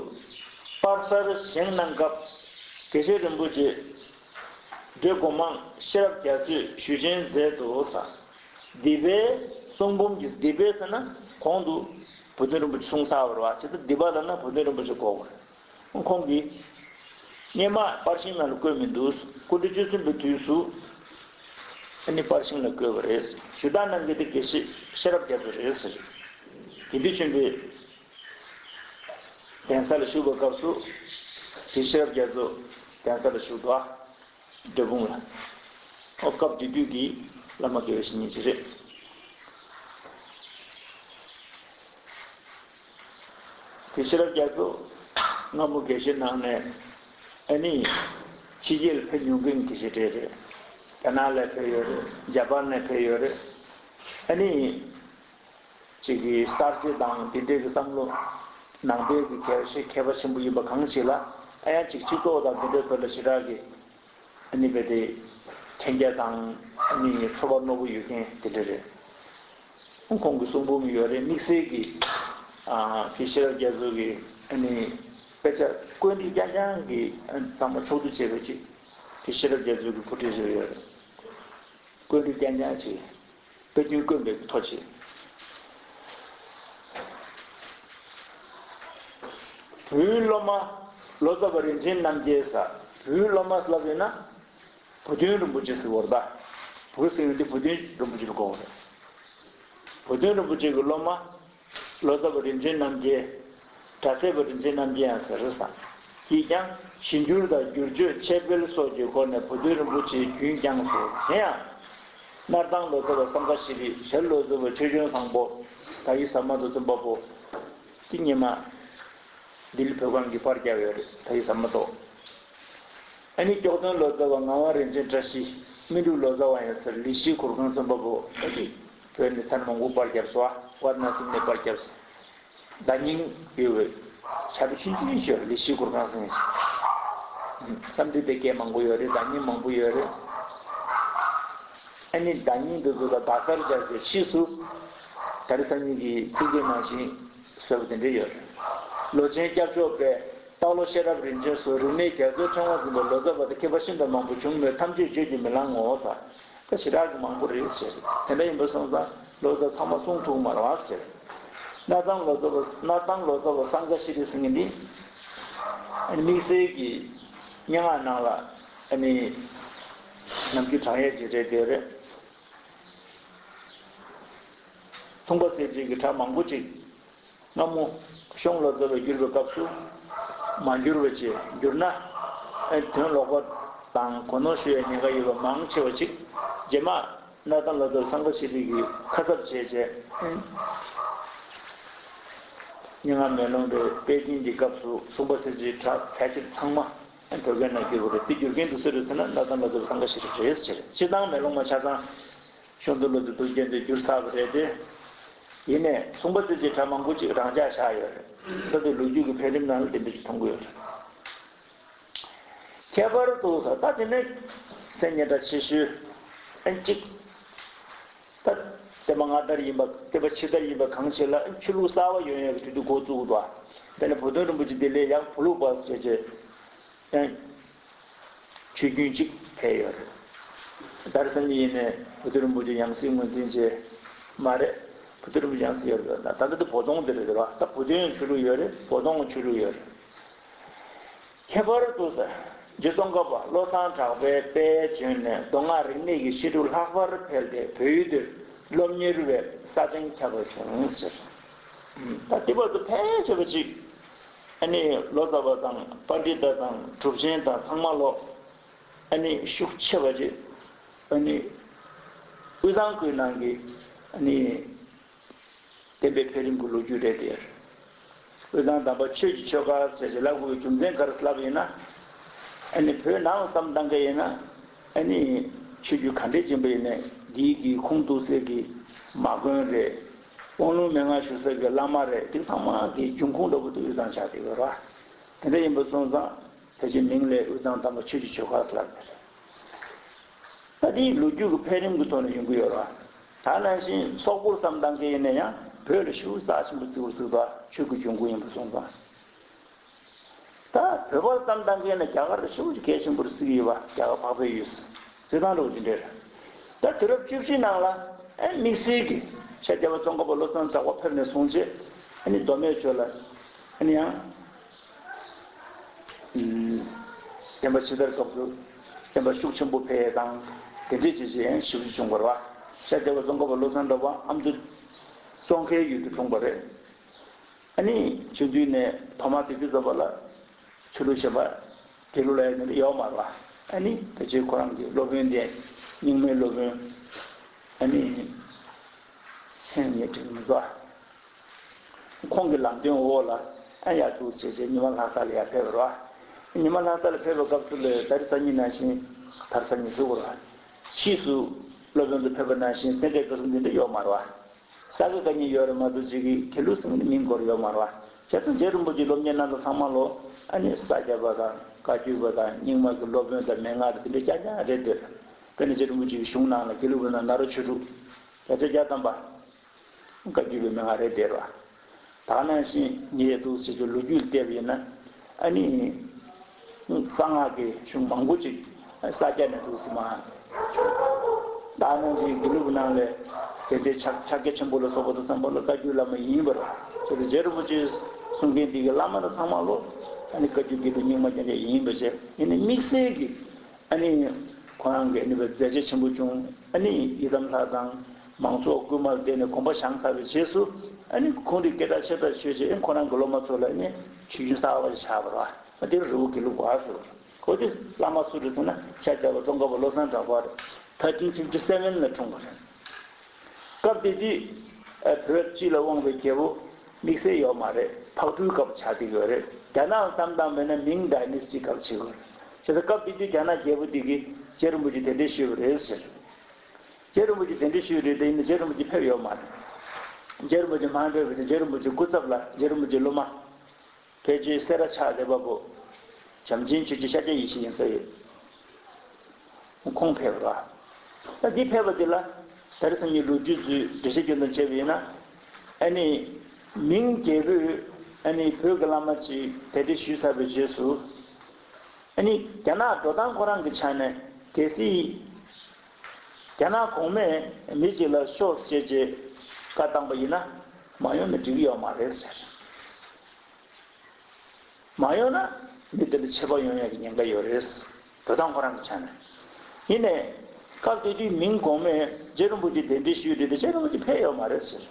པར་གསར་བཞེངས་གནང་སྐབས་དགེ་བཤེས་རིན་པོ་ཆེ་འདྲེ་སྒོ་མང་ཤེས་རབ་རྒྱ་མཚོས་ཞུ་ཆེན་མཛད་དོ་ཟེར། འདི་པའི་གསུང་འབུམ་གྱི་འདི་པའི་ཟེར་ན་གོང་དུ་བུ་སྟོན་རིན་པོ་ཆེ་གསུངས་ཚར་བ་རེད་བ། བྱས་ཙང་འདི་པ་ལབ་ན་བུ་སྟོན་རིན་པོ་ཆེ་གོ་དགོས། ཁོང་གིས་སྔོན་མ་པར་ཤིང་ནང་ལ་བཀོད་མི་འདུག་སྐུ་ཕྲེང་བཅུ་གསུམ་པའི་དུས་སུ་ཨ་ནི་པར་ཤིང་ལ་བཀོད་པ་རེད། ཞུ་དག་གནང་མཁན་དེ་དགེ་བཤེས་ཤེས་རབ་རྒྱ་མཚོ་རེད་ཟེར། དགེ་འདུན་ཆེན་པོའི་གདན་ས་ལ་བཞུགས་པའི་སྐབས་སུ་དེ་ཤེས་རབ་རྒྱ་མཚོ་གདན་ས་ལ་བཞུགས་འདུག་ཨ། འབྲས་སྤུངས་ལ། ཨོ་སྐབས་དེ་དུས་ཀྱི་བླ་མ་དགེ་བའི་བཤེས་གཉེན་ཅིག་རེད། དེ་ཤེས་རབ་རྒྱ་མཚོ་སྔ་མོ་དགེ་བཤེས་གནང་ནས་ཨ་ནི་ཕྱི་རྒྱལ་ཕེབས་མྱོང་མཁན་དགེ་བཤེས་གྲས་རེད། རྒྱ་ནག་ལ་ཕེབས་ཡོད་རེད། འཇར་པན་ནས་ཕེབས་ཡོད་རེད། ཨ་ནི་ཅིག་གི་གསར་བརྗེ་དང་དེ་འདྲའི་གི་བསམ་བློ་ནང་པའི་གི་མཁས་པ་ཞིག་མཁས་པ་ཆེན་པོ་ཡིན་པ་གང་ཞིག་ལ་ཨ་ཡང་ཅིག་སྤྱི་ཚོགས་དང་དེ་འདྲའི་ཐོག་ལ་ཞེ་དྲག་གི་ཨ་ནི་རྦད་དེ་མཁྱེན་རྒྱ་དང་ཨ་ནི་ཚོར་བ་རྣོ་པོ་ཡོད་མཁན་དེ་འདྲ་རེད། ཁོང་གི་གསུང་འབུམ་ཡོད་རེད། དམིགས་བསལ་གྱི་ཨ་དགེ་བཤེས་རབ་རྒྱ་མཚོ་གི་ཨ་ནི་དཔེ་ཆ་བཀོད་སྒྲིག་རྐྱང་རྐྱང་གི་ཨ་ཚང་མ་ཕྱོགས་བསྡུ་བྱས་པའི་ཅིག་དགེ་བཤེས་རབ་རྒྱ་མཚོ་གི་བུ་ཁྲིད་ཟེར་ཡོད་རེད། བཀོད་སྒྲིག་རྐྱང་རྐྱང་བྱས། དཔེ་རྒྱུན་དཀོན་པའི་ཐོ་ཆེ། བུའི་སློབ་མ་ལོ་ཙཱ་བ་རིན་ཆེན་རྣམ་རྒྱལ་ཟེར། བུའི་སློབ་མ་ལབ་ཡོད་ན་བུ་སྟོན་རིན་པོ་ཆེ་ཟེར་བ་རེད་པ། བུ་ཟེར་ཡོང་དུས་བུ་སྟོན་རིན་པོ་ཆེ་ལ་གོ་བ་རེད། བུ་སྟོན་རིན་པོ་ཆེ་གི་སློབ་མ་ལོ་ཙཱ་བ་རིན་ཆེན་རྣམ་རྒྱལ། གྲྭ་ཚད་པ་རིན་ཆེན་རྣམ་རྒྱལ་ཡང་ཟེར་རེད་ཟེར། ཡིས་ཀྱང་ཞིབ་འགྱུར་དང་བསྒྱུར་བཅོས་འཆད་སྤེལ་སོགས་ཀྱི་སྒོ་ནས་བུ་སྟོན་རིན་པོ་ཆེ་རྒྱུན་བསྐྱངས་སོ། དེ་ཡང་། སྣར་ཐང་ལོ་ཙཱ་བ་བསམ་ཁ་ཤི་རི། ཞལ་ལོ་ཙཱ་བ་ཆོས་སྐྱོང་བཟང་པོ། ད་ཡི་ཟ་མ་ཏོག་བཙུན་པ་པོ། དེ་སྔོན་མ་ལྡི་ལི་བོད་ཁང་གི་པར་བརྒྱབ་ཡོད་རེད། ད་ཡི་ཟ་མ་ཏོག་ཨ་ནི་སྐྱོགས་སྟོན་ལོ་ཙཱ་བ་ངག་དབང་རིན་ཆེན་བཀྲ་ཤིས། སྨིན་དྲུག་ལོ་ཙཱ་བ་ཡང་ཟེར། ལི་ཤི་གུར་ཁང་བཙུན་པ་པོ། ཨ་ནི་བོད་ནས་མཚན་མང་པོ་པར་བརྒྱབ་སོང་། ཝཱ་ར་ཎ་སི་ནས་པར་བརྒྱབ་སོང་། བརྡ་རྙིང་ཡོད་པའི་ཞབས་ཆུང་ཆུང་ཞིག་ཡོད་རེད། ལི་ཤི་གུར་ཁང་ཟེར་མཁན་ཞིག་བསམ་འདུན་དེ་སྐད་མང་པོ་ཡོད་རེད། བརྡ་རྙིང་མང་པོ་ཡོད་རེད། ཨ་ནི་བརྡ་རྙིང་འདི་ཚོ་ལ་དག་སར་སྦྱར་ཏེ་ཕྱིས་སུ་ད་རེས་སང་ཉིན་གྱི་ཚིག་མཛོད་ནང་བཞིན་བཟོས་པ་དེ་འདྲ་ཡོད་རེད། ལོ་ཆེན་སྐྱབས་མཆོག་པས་སྟག་ལོ་ཤེས་རབ་རིན་ཆེན་སོགས་རིག་གནས་རྒྱ་མཚོའི་ཕྲེང་བ་འཛིན་པ་ལོ་ཙཱ་བ་དང་མཁས་པ་ཤིན་ཏུ་མང་པོ་བྱུང་མོད་ཐམས་ཅད་བརྗོད་ཀྱིས་མི་ལང་ངོ་ཟེར། ད་ཞེ་དྲག་གི་མང་པོ་རེད་ཟེར། དེ་འདྲ་ཡིན་པ་སོང་ཙང་ལོ་ཙཱ་ཚང་མ་གསུང་ཐུབ་མ་རེད་བ་ཟེར། སྣར་ཐང་ལོ་ཙཱ་བ་སྣར་ཐང་ལོ་ཙཱ་བ་བསམ་ཁ་ཤི་རི་ཟེར་མཁན་འདི་དམིགས་བསལ་གྱི་སྙན་ངག་ནང་ལ་ཨ་ནི་ནམ་རྒྱུན་དྲངས་ཡས་ཅིག་རེད་དེ་རེད། མཚུངས་པ་གསལ་བྱེད་ཀྱི་གྲྭ་མང་པོ་ཅིག་སྔ་མོ་གཞུང་ལོ་ཙཱ་བས་བསྒྱུར་བའི་སྐབས་སུ་མ་འགྱུར་བ་ཅིག་འགྱུར་ན། ཨེ་དོན་ལོག་པ་དང་གོ་ནོར་ཤོར་བའི་ཉེན་ཁ་ཡོད་པ་མང་ཆེ་བ་ཅིག་རྗེས་མ་གནའ་དེང་ལོ་ཙཱ་བ་སངྒ་ཤི་རི་གིས་ཁ་གསབ་བྱས་རྗེས། སྙན་ངག་མེ་ལོང་དེ་སྤེལ་རྒྱུན་གྱི་སྐབས་སུ་མཚུངས་པ་གསལ་བྱེད་གྲྭ་ཕལ་ཆེར་ཚང་མ་བོད་སྐད་ནང་བསྒྱུར་བ་རེད། དེ་བསྒྱུར་མཁན་དེ་སུ་རེད་ཟེར་ན། གནའ་དེང་ལོ་ཙཱ་བ་སངྒ་ཤི་རི་རེད་ཟེར། སྤྱིར་བཏང་མེ་ལོང་མ་ཆ་ཚང་ཤོང་ཚོ་ལོ་ཙཱ་བ་རྡོ་རྗེ་གདན་དེ་བསྒྱུར་ཚར་བ་རེད་དེ། ཡིན་ནའི་མཚུངས་པ་གསལ་བྱེད་གྲྭ་མང་པོ་ཅིག་རང་འཇགས་བཞག་ཡོད་རེད། ད་དེ་ལོ་རྒྱུས་ཀྱི་འཕེལ་རིམ་ནང་ལ་དེ་འདྲ་ཞིག་མཐོང་གི་ཡོད་རེད། ཁྱད་པར་དུ་ས་ད་དེ་ནས་མཚན་སྙན་གྲགས་ཆེ་ཤོས་ཨན་གཅིག་ད་བསྟན་པ་སྔ་དར་ཡིན་པ། བསྟན་པ་ཕྱི་དར་ཡིན་པ་གང་ཞིག་ལ་ཆོས་ལུགས་གསར་བ་ཡོང་ཡག་གི་དུས་དུས་འགོ་བཙུགས་འདུག་དེ་ནས་བུ་སྟོན་རིན་པོ་ཆེ་དེ་ལས་ཡང་བུ་ལུགས་པ་ཟེར་བྱས་ཨན་ཆོས་རྒྱུན་གཅིག་ཕེབས་ཡོད་རེད། ད་རེས་སང་ཉིན་ཡིན་ནས་བུ་སྟོན་རིན་པོ་ཆེ་ཡང་སྲིད་ངོས་འཛིན་བྱས་མ་རེད། བུ་སྟོན་རིན་པོ་ཆེ་ཡང་སྲིད་ཡོད་རེད། ད་ལྟ་དེ་བོ་དོང་དེ་རེད་བ། ད་བུ་སྟོན་ཆོས་ལུགས་ཡོད་རེད། བོ་དོང་ཆོས་ལུགས་ཡོད་རེད། ཁྱད་པར་དུ་རྗེ་ཙོང་ཁ་པ་བློ་བཟང་གྲགས་པའི་དཔལ་བྱོན་ནས་མདོ་སྔགས་རིག་གནས་ཀྱི་བཤད་སྒྲུབ་ལྷག་པར་འཕེལ་ཏེ་བོད་ཡུལ་དུ་སློབ་གཉེར་བའི་ས་སྟེང་ཁྱབ་པ་བྱུང་ཟེར། ད་དེ་བར་དུ་ཕལ་ཆེ་བ་ཅིག་ཨ་ནི་ལོ་ཙཱ་བ་དང་པཎྜི་ཏ་དང་གྲུབ་ཆེན་དང་ཚང་མ་ལོ་ཨ་ནི་ཤུགས་ཆེ་བ་ཅིག་ཨ་ནི་དབུས་གཙང་ཁུལ་ནང་གི་ཨ་ནི། བསྟན་པའི་འཕེལ་རིམ་གྱི་ལོ་རྒྱུས་རེད་དེ། དབུས་གཙང་དམ་པ་ཆོས་ཀྱི་ཆོལ་ཁ་ཟེར་ཞིག་ལབ་དགོས་པའི་རྒྱུ་མཚན་ག་རེ་ལབ་ཡིན་ན། ཨ་ནི་བོད་ནང་བསམ་བཏང་མཁན་ཡིན་ན། ཨ་ནི་ཆོས་བརྒྱུད་ག་འདྲས་ཡིན་པ་ཡིན་ནའི་འདིའི་གི་ཁུངས་གཏུགས་སའི་གི་མ་དགོན་རེད། དབང་ལུང་མན་ངག་ཞུ་སའི་གི་བླ་མ་རེད། དེ་ཚང་མ་གི་འབྱུང་ཁུངས་འདྲ་པོ་དེ་དབུས་གཙང་ཆགས་བསྡད་ཡོད་རེད་བ། དེ་འདྲ་ཡིན་པ་སོང་ཙང་ཕལ་ཆེར་མིང་ལ་དབུས་གཙང་དམ་པ་ཆོས་ཀྱི་ཆོལ་ཁ་ལབ་ཀྱི་རེད། ད་དེའི་ལོ་རྒྱུས་ཀྱི་འཕེལ་རིམ་གྱི་ཐོག་ནས་ཡོང་གི་ཡོད་རེད་བ། ད་ནང་བཞིན་སོག་པོར་བསམ་བཏང་མཁན་ཡིན་ན་ཡང་བོད་ལ་ཤུགས་རྩ་ཆེན་པོ་བརྩི་བར་བརྩི་བ་ཆོས་ཀྱི་འབྱུང་ཁུངས་ཡིན་པ་སོང་ཙང་། ད་བོད་པར་བསམ་བཏང་མཁན་ཡིན་ན་རྒྱ་གར་ལ་ཤུགས་ཀྱི་གལ་ཆེན་པོར་བརྩི་གི་ཡོད་པ། རྒྱ་གར་འཕགས་པའི་ཡུལ་བརྩི་སྟངས་འདྲ་བོ་དེ་འདྲ་རེད། ད་དུས་རབས་བཅུ་བཞི་ནང་ལ་ཨེ་དམིགས་བསལ་གྱི་ཤར་རྒྱལ་བ་ཙོང་ཁ་པ་བློ་བཟང་གྲགས་པ་ཕེབས་ནས་བཟུང་རྗེས་ཨ་ནི་མདོ་སྨད་ཕྱོགས་ལ་ཨ་ནི་ཡང་། བསྟན་པ་ཕྱི་དར་སྐབས་སུ་བསྟན་པ་ཤུགས་ཆེན་པོ་འཕེལ་ཡས་དང་དེ་འདྲས་བྱས་བྱས་ཞེ་པོ་ཅིག་བྱུང་བ་རེད་བ། ཤར་རྒྱལ་བ་ཙོང་ཁ་པ་བློ་བཟང་གྲགས་པ་ཨ་མདོ་ཙོང་ཁའི་ཡུལ་དུ་འཁྲུངས་པ་རེད། ཨ་ནི་ཆུང་དུས་ནས་ཐོག་མར་དེ་དུས་ཙམ་པ་ལ་ཆོས་ལུགས་གཞན་པ་དགེ་ལུགས་ལ་ཡང་ཡོད་མ་རེད་བ། ཨ་ནི་ཕལ་ཆེར་ཁོ་རང་གི་སློབ་དཔོན་དེ་རྙིང་མའི་སློབ་དཔོན་ཨ་ནི་མཚན་ངས་དྲན་མི་འདུག་ཁོང་གི་ལམ་སྟོན་འོག་ལ་ཨ་ཡར་འདུག་བྱས་རྗེས་ཉི་མ་ལྷ་ས་ལ་ཡར་ཕེབས་པ་རེད་བ། ཉི་མ་ལྷ་ས་ལ་ཕེབས་པའི་སྐབས་སུ་ལ་ད་རེས་སང་ཉིན་ནང་བཞིན་ད་རེས་སང་ཉིན་ཟེར་དགོས་རེད་བ། ཕྱིས་སུ་སློབ་དཔོན་དུ་ཕེབས་པ་ནང་བཞིན་སེ་འབྲས་དགའ་གསུམ་འདི་འདྲ་ཡོད་མ་རེད་བ། ས་དགེ་བཀའ་རྙིང་ཡོད་རེད་མ་གཏོགས་ཅིག་གི་དགེ་ལུགས་ཟེར་མཁན་མིང་གོ་ར་ཡོད་མ་རེད་བ། བྱས་ཙང་རྗེ་རིན་པོ་ཆེའི་སློབ་གཉེར་གནང་མཁན་ཚང་མ་ལོ་ཨ་ནི་ས་སྐྱ་པ་དང་བཀའ་བརྒྱུད་པ་དང་རྙིང་མ་གི་སློབ་དཔོན་དང་མན་ངག་དང་དེ་འདྲ་རྐྱང་རྐྱང་རེད་འདུག་དཔེར་ན་རྗེ་རིན་པོ་ཆེའི་གཞུང་ནང་ལ་དགེ་ལུགས་པའི་ནང་ན་རོ་ཆོས་དྲུག་བརྒྱ་ཆ་བརྒྱ་ཐམ་པ། བཀའ་བརྒྱུད་པའི་མན་ངག་རེད་དེ་རེད་བ། ད་ག་ནང་བཞིན་ཉེ་དུ་ཟེར་རྒྱུ་ལོ་རྒྱུས་བལྟས་པ་ཡིན་ན་ཨ་ནི། གསང་སྔགས་ཀྱི་གཞུང་མང་པོ་ཅིག་ས་སྐྱ་ནས་འདུག་སེ་མར། ད་ག་ནང་བཞིན་དགེ་ལུགས་ནང་ལས་དེ་འདྲའི་ཕྱག་ཕྱག་རྒྱ་ཆེན་པོ་ལ་སོགས་པ་དང་བསམ་པ་ལ་བཀའ་བརྒྱུད་བླ་མ་ཡིན་པར་བྱས་ཏེ་རྗེ་རིན་པོ་ཆེས་གསུང་མཁན་འདི་གི་བླ་མ་དང་ཚང་མ་ལོ་ཨ་ནི་བཀའ་བརྒྱུད་དགེ་ལུགས་རྙིང་མ་རྐྱང་རྐྱང་ཡིན་པ་བྱས་ཡིན་ནའི་དམིགས་བསལ་གྱི། ཨ་ནི། ཁོ་རང་གི་ཨ་ནི་བའི་མཛད་རྗེས་ཆེན་པོ་བྱུང་། ཨ་ནི་ཡི་དམ་ལྷ་དང་མང་ཚོགས་སྐུལ་མ་བསྡད་ནས་དགོངས་པ་བཞེས་ཚར་བའི་རྗེས་སུ་ཨ་ནི་ཁོང་རིགས་སྐད་གྲགས་ཆེ་དྲགས་ཆོས་རྗེ་ཨ་ཁོ་རང་གི་སློབ་མ་ཚོ་ལ་ཨ་ནི་ཆོས་རྒྱུན་གསར་བ་ཞིག་ཆགས་པ་རེད་བ། ཨ་དེར་རི་བོ་དགེ་ལུགས་པ་ཟེར་བ་རེད། ཁོ་དེ་བླ་མ་སུ་རེད་ཟེར་ན་ཤར་རྒྱལ་བ་ཙོང་ཁ་པ་བློ་བཟང་གྲགས་པ་རེད། ཐར་ཊིན་ཕིབ་ཊི་སེ་ཝེན་ལ་འཁྲུངས་པ་རེད། སྐབས་དེ་དུས་ཨ་བོད་སྤྱི་ལ་དབང་བའི་རྒྱལ་པོ་དམིགས་བསལ་ཡོད་མ་རེད། ཕག་གྲུའི་སྐབས་ཆགས་བསྡད་ཡོད་རེད། རྒྱ་ནག་བསམ་སྟངས་མེད་ན་མིང་ཌའི་ནེ་སི་ཊི་སྐབས་བྱེད་དགོས་རེད། བྱས་ཙང་སྐབས་དེ་དུས་རྒྱ་ནག་རྒྱལ་པོ་དེ་གིས་རྗེ་རིན་པོ་ཆེ་གདན་འདྲེན་ཞུས་པ་རེད་ཟེར། རྗེ་རིན་པོ་ཆེ་གདན་འདྲེན་ཞུས་རེད་དེ་ཡིན་ན་རྗེ་རིན་པོ་ཆེ་ཕེབས་ཡོད་མ་རེད། རྗེ་རིན་པོ་ཆེ་མ་ཕེབས་པ་བྱས་རྗེ་རིན་པོ་ཆེ་སྐུ་ཚབ་ལ་རྗེ་རིན་པོ་ཆེའི་སློབ་མ། ཕལ་ཆེར་སེ་ར་ཕྱག་བདེ་བ་པོ། བྱམས་ཆེན་ཆོས་རྗེ་ཤཱཀྱ་ཡེ་ཤེས་ཡིན་ས་ཡོད། ཁོང་ཕེབས་པ་རེད། ད་འདི་ཕེབས་པ་འདི་ལ་ད་རེས་སང་ཉིན་ལོ་རྒྱུས་ཚོའི་འགྲེལ་བཤད་སྐྱོན་དང་བྱས་པ་ཡིན་ན། ཨ་ནི། མིང་རྒྱལ་པོས་ཨ་ནི་བོད་ཀྱི་བླ་མ་ཅིག་གདན་འདྲེན་ཞུས་ཚར་བའི་རྗེས་སུ། ཨ་ནི་རྒྱ་ནག་འགྲོ་སྟངས་ཁོ་རང་གི་ཆ་ནས་གལ་སྲིད། རྒྱ་ནག་གོང་མས་མི་གཅིག་ལ་ཤོག་ཅེས་བྱས་བཀའ་བཏང་པ་ཡིན་ན་མ་ཡོང་ན་འགྲིག་གི་ཡོད་མ་རེད་ཟེར། མ་ཡོང་ན་མི་དེ་ལ་ཆད་པ་ཡོང་ཡག་གི་ཉེན་ཁ་ཡོད་རེད། འགྲོ་སྟངས་ཁོ་རང་གི་ཆ་ནས། ཡིན་ནའི། སྐབས་དེ་དུས་མིང་གོང་མས་རྗེ་རིན་པོ་ཆེ་གདན་འདྲེན་ཞུས་རེད་དེ་རྗེ་རིན་པོ་ཆེ་ཕེབས་ཡོད་མ་རེད་ཟེར།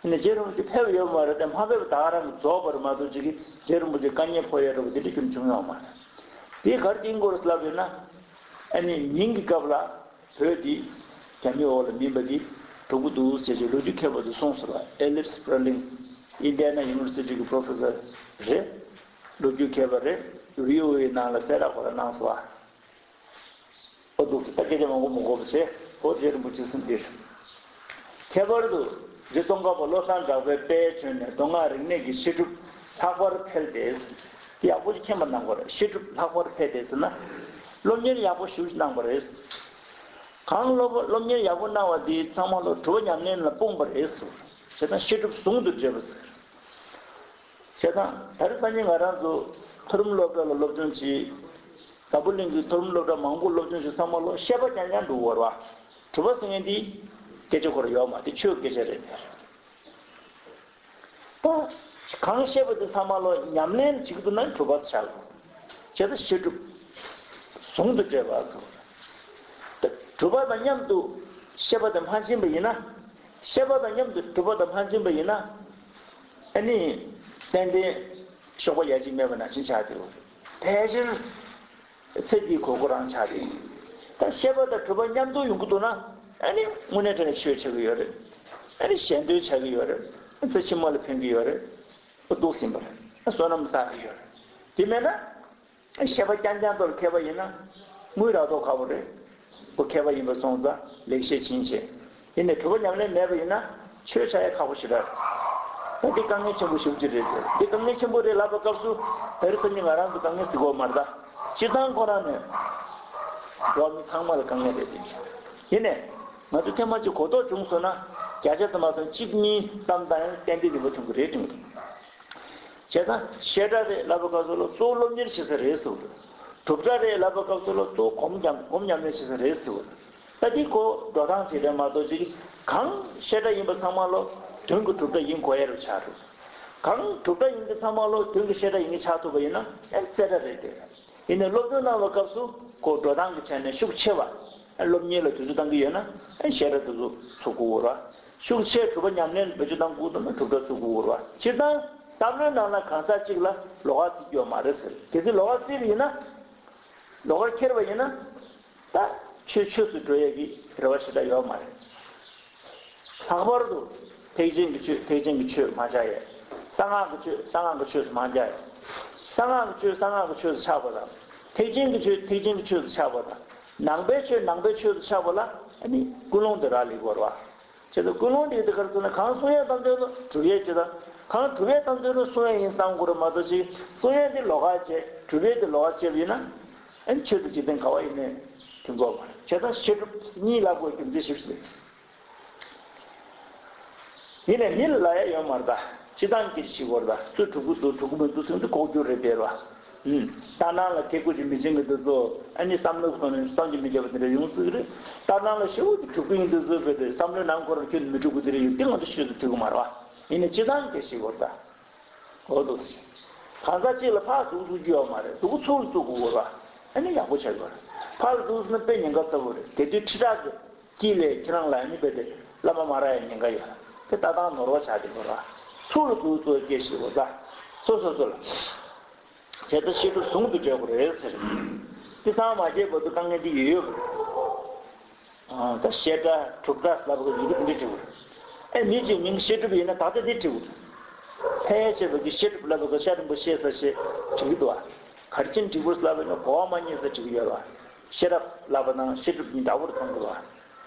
ནས་རྗེ་རིན་པོ་ཆེ་ཕེབས་ཡོད་མ་རེད་དེ། མ་ཕེབས་ད་ག་རང་གིས་རྫོགས་པ་རེད་མ་གཏོགས་ཅིག་གིས་རྗེ་རིན་པོ་ཆེ་དཀའ་ངལ་ཕོག་ཡ་འདྲ་པོ་དེ་འདྲ་རྒྱུན་བྱུང་ཡོད་མ་རེད། དེ་ག་རེ་བྱེད་དགོས་རེད་ལབ་ཡོད་ན། ཨ་ནི་ཉིན་གྱི་སྐབས་ལ་བོད་འདི་རྒྱ་མིའི་འོག་ལ་མིན་པ་འདི་གྲུབ་ཀྱི་འདུག་ཟེར་ཅིག་ལོ་རྒྱུས་མཁས་པ་ཚོས་གསུངས་སོང་བ། ཨེ་ལིབ་སི་པྲ་ལིང་། ཨིན་ཌི་ཡ་ན་ཡུ་ནི་ཝར་སི་ཊི་གི་པྲོ་ཕེ་སར་རེད། ལོ་རྒྱུས་མཁས་པ་རེད། བྷི་ཨོ་ཨེ་ནང་ལ་གསལ་བསྒྲགས་ཁོ་རང་གནང་སོང་བ། ཨོ་འདུག་ད་སྐད་ཆ་མང་པོ་མི་དགོས་པ་བྱས། ཨོ་རྗེ་རིན་པོ་ཆེ་གསུངས་འདིར། ཁྱད་པར་དུ་རྗེ་ཙོང་ཁ་པ་བློ་བཟང་གྲགས་པའི་དཔལ་བྱོན་ནས་མདོ་སྔགས་རིག་གནས་ཀྱི་བཤད་སྒྲུབ་ལྷག་པར་འཕེལ་ཏེ། དེ་ཡག་པོ་ཞིག་མཁྱེན་པ་གནང་དགོས་རེད། བཤད་སྒྲུབ་ལྷག་པར་འཕེལ་ཏེ་ཟེར་ན། སློབ་གཉེར་ཡག་པོ་ཞེ་པོ་ཞིག་གནང་བ་རེད། གང་སློབ་སློབ་གཉེར་ཡག་པོ་གནང་བ་དེ་ཚང་མ་ལོ་གྲུབ་པ་ཉམས་ལེན་ལ་སྤུངས་པ་རེད་ཟེར། བྱས་ཙང་བཤད་སྒྲུབ་ཟུང་དུ་འབྲེལ་བ་ཟེར། བྱས་ཙང་ད་རེས་སང་ཉིན་ང་རང་ཚོ་མཐོ་རིམ་སློབ་གྲྭ་ལ་སློབ་སྦྱོང་བྱེད། འཛམ་བུ་གླིང་གི་མཐོ་རིམ་སློབ་གྲྭ་མང་པོ་སློབ་སྦྱོང་བྱེད་ཚང་མ་ལོ་བཤད་པ་རྐྱང་རྐྱང་འདུག་བར་བ། གྲུབ་པ་ཟེར་མཁན་འདི་སྐད་ཆ་ཁོ་ར་ཡོད་མ་རེད། ཆོས་སྐད་ཆ་རེད། ད་གང་བཤད་པ་དེ་ཚང་མ་ལོ་ཉམས་ལེན་བྱེད་ཀྱི་འདུག་ན་གྲུབ་པ་ཆགས། བྱས་ཙང་བཤད་སྒྲུབ་ཟུང་དུ་འབྲེལ་བ་ཟེར། ད་གྲུབ་པ་དང་མཉམ་དུ་བཤད་པ་དེ་མ་ཕྱིན་པ་ཡིན་ན། བཤད་པ་དང་མཉམ་དུ་གྲུབ་པ་དང་མ་ཕྱིན་པ་ཡིན་ན། ཨ་ནི་ཏན་ཏན་གཤོག་པ་ཡ་གཅིག་མེད་པ་ནང་བཞིན་ཆགས་ཏེ། ཕལ་ཆེར་ཚེ་འདིའི་དགོས་མཁོ་རང་ཆགས་ཏེ། ད་བཤད་པ་དང་གྲུབ་པ་མཉམ་དུ་ཡོང་གི་འདུག་ན། ཨ་ནི་དངོས་གནས་དྲང་གནས་ཆོས་ཆགས་ཀྱི་ཡོད་རེད། ཨ་ནི་གཞན་དོན་ཆགས་ཀྱི་ཡོད་རེད། ཚེ་ཕྱི་མ་ལ་ཕན་གྱི་ཡོད་རེད། འདུག་ཟིན་པ་རེད། བསོད་ནམས་བསགས་ཀྱི་ཡོད་རེད། དེ་མེད་ན། བཤད་པ་རྐྱང་རྐྱང་དོར་མཁས་པ་ཡིན་ན། དངུལ་རག་མདོག་ཁ་པོ་རེད། ཁོ་མཁས་པ་ཡིན་པ་སོང་ཙང་ལེགས་བཤད་ཕྱིན་ཆད། ཡིན་ནའི་གྲུབ་པ་ཉམས་ལེན་མེད་པ་ཡིན་ན་ཆོས་ཆགས་ཡ་ཁག་པོ་ཞེ་དྲག་རེད། ད་འདི་དཀའ་ངལ་ཆེན་པོ་ཞེ་པོ་ཅིག་རེད་ཟེར། འདི་དཀའ་ངལ་ཆེན་པོ་རེད་ལབ་པའི་སྐབས་སུ། ད་རེས་སང་ཉིན་ང་རང་ཚོ་དཀའ་ངལ་ཟེར་གྱི་ཡོད་མ་རེད་ད། སྤྱིར་བཏང་ཁོ་རང་ནས་འགྲོ་བ་མི་ཚང་མ་ལ་དཀའ་ངལ་རེད་དེ། ཡིན་ནའི་ང་ཚོ་ཐེངས་མ་གཅིག་གོ་རྟོགས་བྱུང་སོང་ན། བརྒྱ་ཆ་ཙམ་མ་སོང་གཅིག་གཉིས་བསམ་བཏང་ཡང་ཏན་ཏན་འགྲིག་པ་ཐོན་གྱི་རེད་དྲན་གྱི་འདུག་བྱས་ཙང་བཤད་གྲྭ་རེད་ལབ་པའི་སྐབས་སུ་ལ་གཙོ་བོ་སློབ་གཉེར་བྱེད་ས་རེད་ཟེར་བ་རེད། སྒྲུབ་གྲྭ་རེད་ལབ་པའི་སྐབས་སུ་ལ་གཙོ་བོ་སྒོམ་ཉམས་སྒོམ་ཉམས་ལེན་བྱེད་ས་རེད་ཟེར་བ་རེད། ད་འདི་ཁོ་འགྲོ་སྟངས་བྱེད་རེད་མ་གཏོགས་ཅིག་གང་བཤད་གྲྭ་ཡིན་པ་ཚང་མ་ལོ་དོན་གྱི་སྒྲུབ་གྲྭ་ཡིན་དགོས་ཡ་རུ་ཆགས་འགྲོ། གང་སྒྲུབ་གྲྭ་ཡིན་པ་ཚང་མ་ལོ་དོན་གྱི་བཤད་གྲྭ་ཡིན་གྱི་ཆགས་ཐུབ་པ་ཡིན་ན་ཨེ་རྩེ་གྲ་རེད་དེ། ཡིན་ནའི་སློབ་སྦྱོང་གནང་བའི་སྐབས་སུ་ཁོ་འགྲོ་སྟངས་ཀྱི་ཆ་ནས་ཤུགས་ཆེ་བ། སློབ་གཉེར་ལ་དུས་ཚོད་བཏང་གི་ཡོད་ན་བཤད་གྲྭ་དེ་ཚོ་ཚུགས་དགོས་རེད་བ། ཤུགས་ཆེ་སྒྲུབ་པ་ཉམས་ལེན་བེད་སྤྱོད་བཏང་དགོས་འདུག་ན་སྒྲུབ་གྲྭ་ཚུགས་དགོས་རེད་བ། སྤྱིར་བཏང་བསམ་བློའི་ནང་ལ་གང་ཟག་གཅིག་ལ་ལོགས་ཀ་བརྩི་རྒྱུ་ཡོད་མ་རེད་ཟེར། གལ་སྲིད་ལོགས་ཀ་བརྩིས་པ་ཡིན་ན། ལོགས་ཀ་འཁྱེར་བ་ཡིན་ན། ད་ཆོས་ཆོས་སུ་འགྲོ་ཡས་ཀྱི་རེ་བ་ཞེ་དྲག་ཡོད་མ་རེད། ལྷག་པར་དུ་ཐེག་ཆེན་གྱི་ཆོས་ཐེག་ཆེན་གྱི་ཆོས་མ་བྱ་ཡས། གསང་སྔགས་ཀྱི་ཆོས་གསང་སྔགས་ཀྱི་ཆོས་སུ་མ་བྱ་ཡས། གསང་སྔགས་ཀྱི་ཆོས་གསང་སྔགས་ཀྱི་ཆོས་སུ་ཆགས་པ་དང་། ཐེག་ཆེན་གྱི་ཆོས་ཐེག་ཆེན་གྱི་ཆོས་སུ་ཆགས་པ་དང་། ནང་པའི་ཆོས་ནང་པའི་ཆོས་སུ་ཆགས་པ་ལ་ཨ་ནི་ཀུན་སློང་དེ་རག་ལས་དགོས་རེད་བ། བྱས་ཙང་ཀུན་སློང་དེ་དེ་ག་རེ་ཟེར་ན། གང་གསུང་ཡས་བཏང་ཚོད་ལ་སྒྲུབ་ཡས་བྱེད་དང་། གང་སྒྲུབ་ཡས་བཏང་ཚོད་ལ་གསུང་ཡས་ཡིན་བསམ་དགོས་རེད་མ་གཏོགས་ཅིག་གསུང་ཡས་དེ་ལོགས་ཀ་བྱས་སྒྲུབ་ཡས་དེ་ལོགས་ཀ་བྱས་པ་ཡིན་ན། ཨ་ནི་ཆོས་དང་འཇིག་རྟེན་ག་བ་ཡིན་ནའི་མཐུན་གོ་མ་རེད། བྱས་ཙང་བཤད་སྒྲུབ་གཉིས་ལ་གོ་རྒྱུ་མཚན་ཞིག་རེད། ཡིན་ནའི་མི་ལ་ལ་ཡ་ཡོད་མ་རེད་ད། སྤྱིར་བཏང་གི་ཞིག་གོ་རེད་ད། སུ་གྲུབ་ཀྱི་འདུག་གྲུབ་ཀྱི་མི་འདུག་ཟེར་དུས་ལྐོག་གྱུར་རེད་དེ་རེད་བ། ལྟར་སྣང་ལ་ཐེ་གུ་ཅིག་མི་བྱེད་མཁན་དེ་ཚོ་ཨ་ནི་བསམ་བློའི་ཐོག་ནས་བསམ་གྱིས་མི་ཁྱབ་པ་དེ་འདྲ་ཡོང་སྲིད་ཀྱི་རེད། ལྟར་སྣང་ལ་ཞེ་པོ་ཅིག་གྲུབ་ཀྱི་ཡིན་དུས་ཚོད་དཔེ་དེ་བསམ་བློའི་ནང་ཁོ་རང་ཁྱོན་ནས་མི་གྲུབ་ཀྱི་དེ་རེད་ཡོད་དེ་ང་ཚོ་ཤོད་ཚོད་ཐུབ་ཀྱི་མ་རེད་བ། ཡིན་ནའི་སྤྱིར་བཏང་གི་ཞིག་གོ་རེད་ད། འོ་འདུག་སེ། གང་ཟག་གཅིག་ལ་ཕར་འདུག་ཐུབ་ཀྱི་ཡོད་མ་རེད། འདུག་ཚུགས་ལ་འདུག་དགོས་རེད་བ། ཨ་ནི་ཡག་པོ་ཆགས་ཀྱི་རེད། ཕར་ལ་འདུག་ན་དཔེ་ཉེན་ཁ་ཚ་པོ་རེད། དེ་དུས་ཁྲི་ཕྲག་གི་དཀྱིལ་ལས་ཁྱེད་རང་ལ་ཨ་ནི་དཔེ་དེ་བླ་མ་མ་རག་ཡ་ཉེན་ཁ་ཡོད་རེད། དེ་ལྟ་སྟངས་ནོར་བ་ཆགས་ཀྱི་རེད་བ། ཚུགས་ལ་འདུག་ཚུགས་སྐད་ཞིག་གོ་རེད་ད། སོ་སོ་སོ་ལ། བྱས་ཙང་བཤད་སྒྲུབ་ཟུང་དུ་འབྲེལ་དགོས་རེད་ཟེར། དེ་ཚང་མ་བྱས་བར་དུ་དཀའ་ངལ་འདི་ཡོད་ཡོད་རེད། ཨ། ད་བཤད་གྲྭ་སྒྲུབ་གྲྭ་ལབ་པ་ཡི་གེ་འདི་འདྲ་བྲིས་དགོས་རེད། ཨེ་མི་གཅིག་མིང་བཤད་སྒྲུབ་ཡིན་ན་ད་ལྟ་འདི་བྲིས་དགོས་རེད། ཕལ་ཆེ་བ་གི་བཤད་སྒྲུབ་ལབ་པ་གི་ཤ་འགྲེང་བུ་བཤད་ས་ཞེས་བྲིས་ཀྱི་འདུག་ཨ། ག་རེ་བྱས་ནས་བྲིས་དགོས་ལབ་པ་ཡིན་ན་གོ་བ་མ་རྙེད་ས་བྲིས་ཀྱི་ཡོད་རེད་བ། ཤེས་རབ་ལབ་པ་དང་བཤད་སྒྲུབ་གཉིས་འདྲ་པོ་རེད་མཐོང་གི་འདུག་ཨ།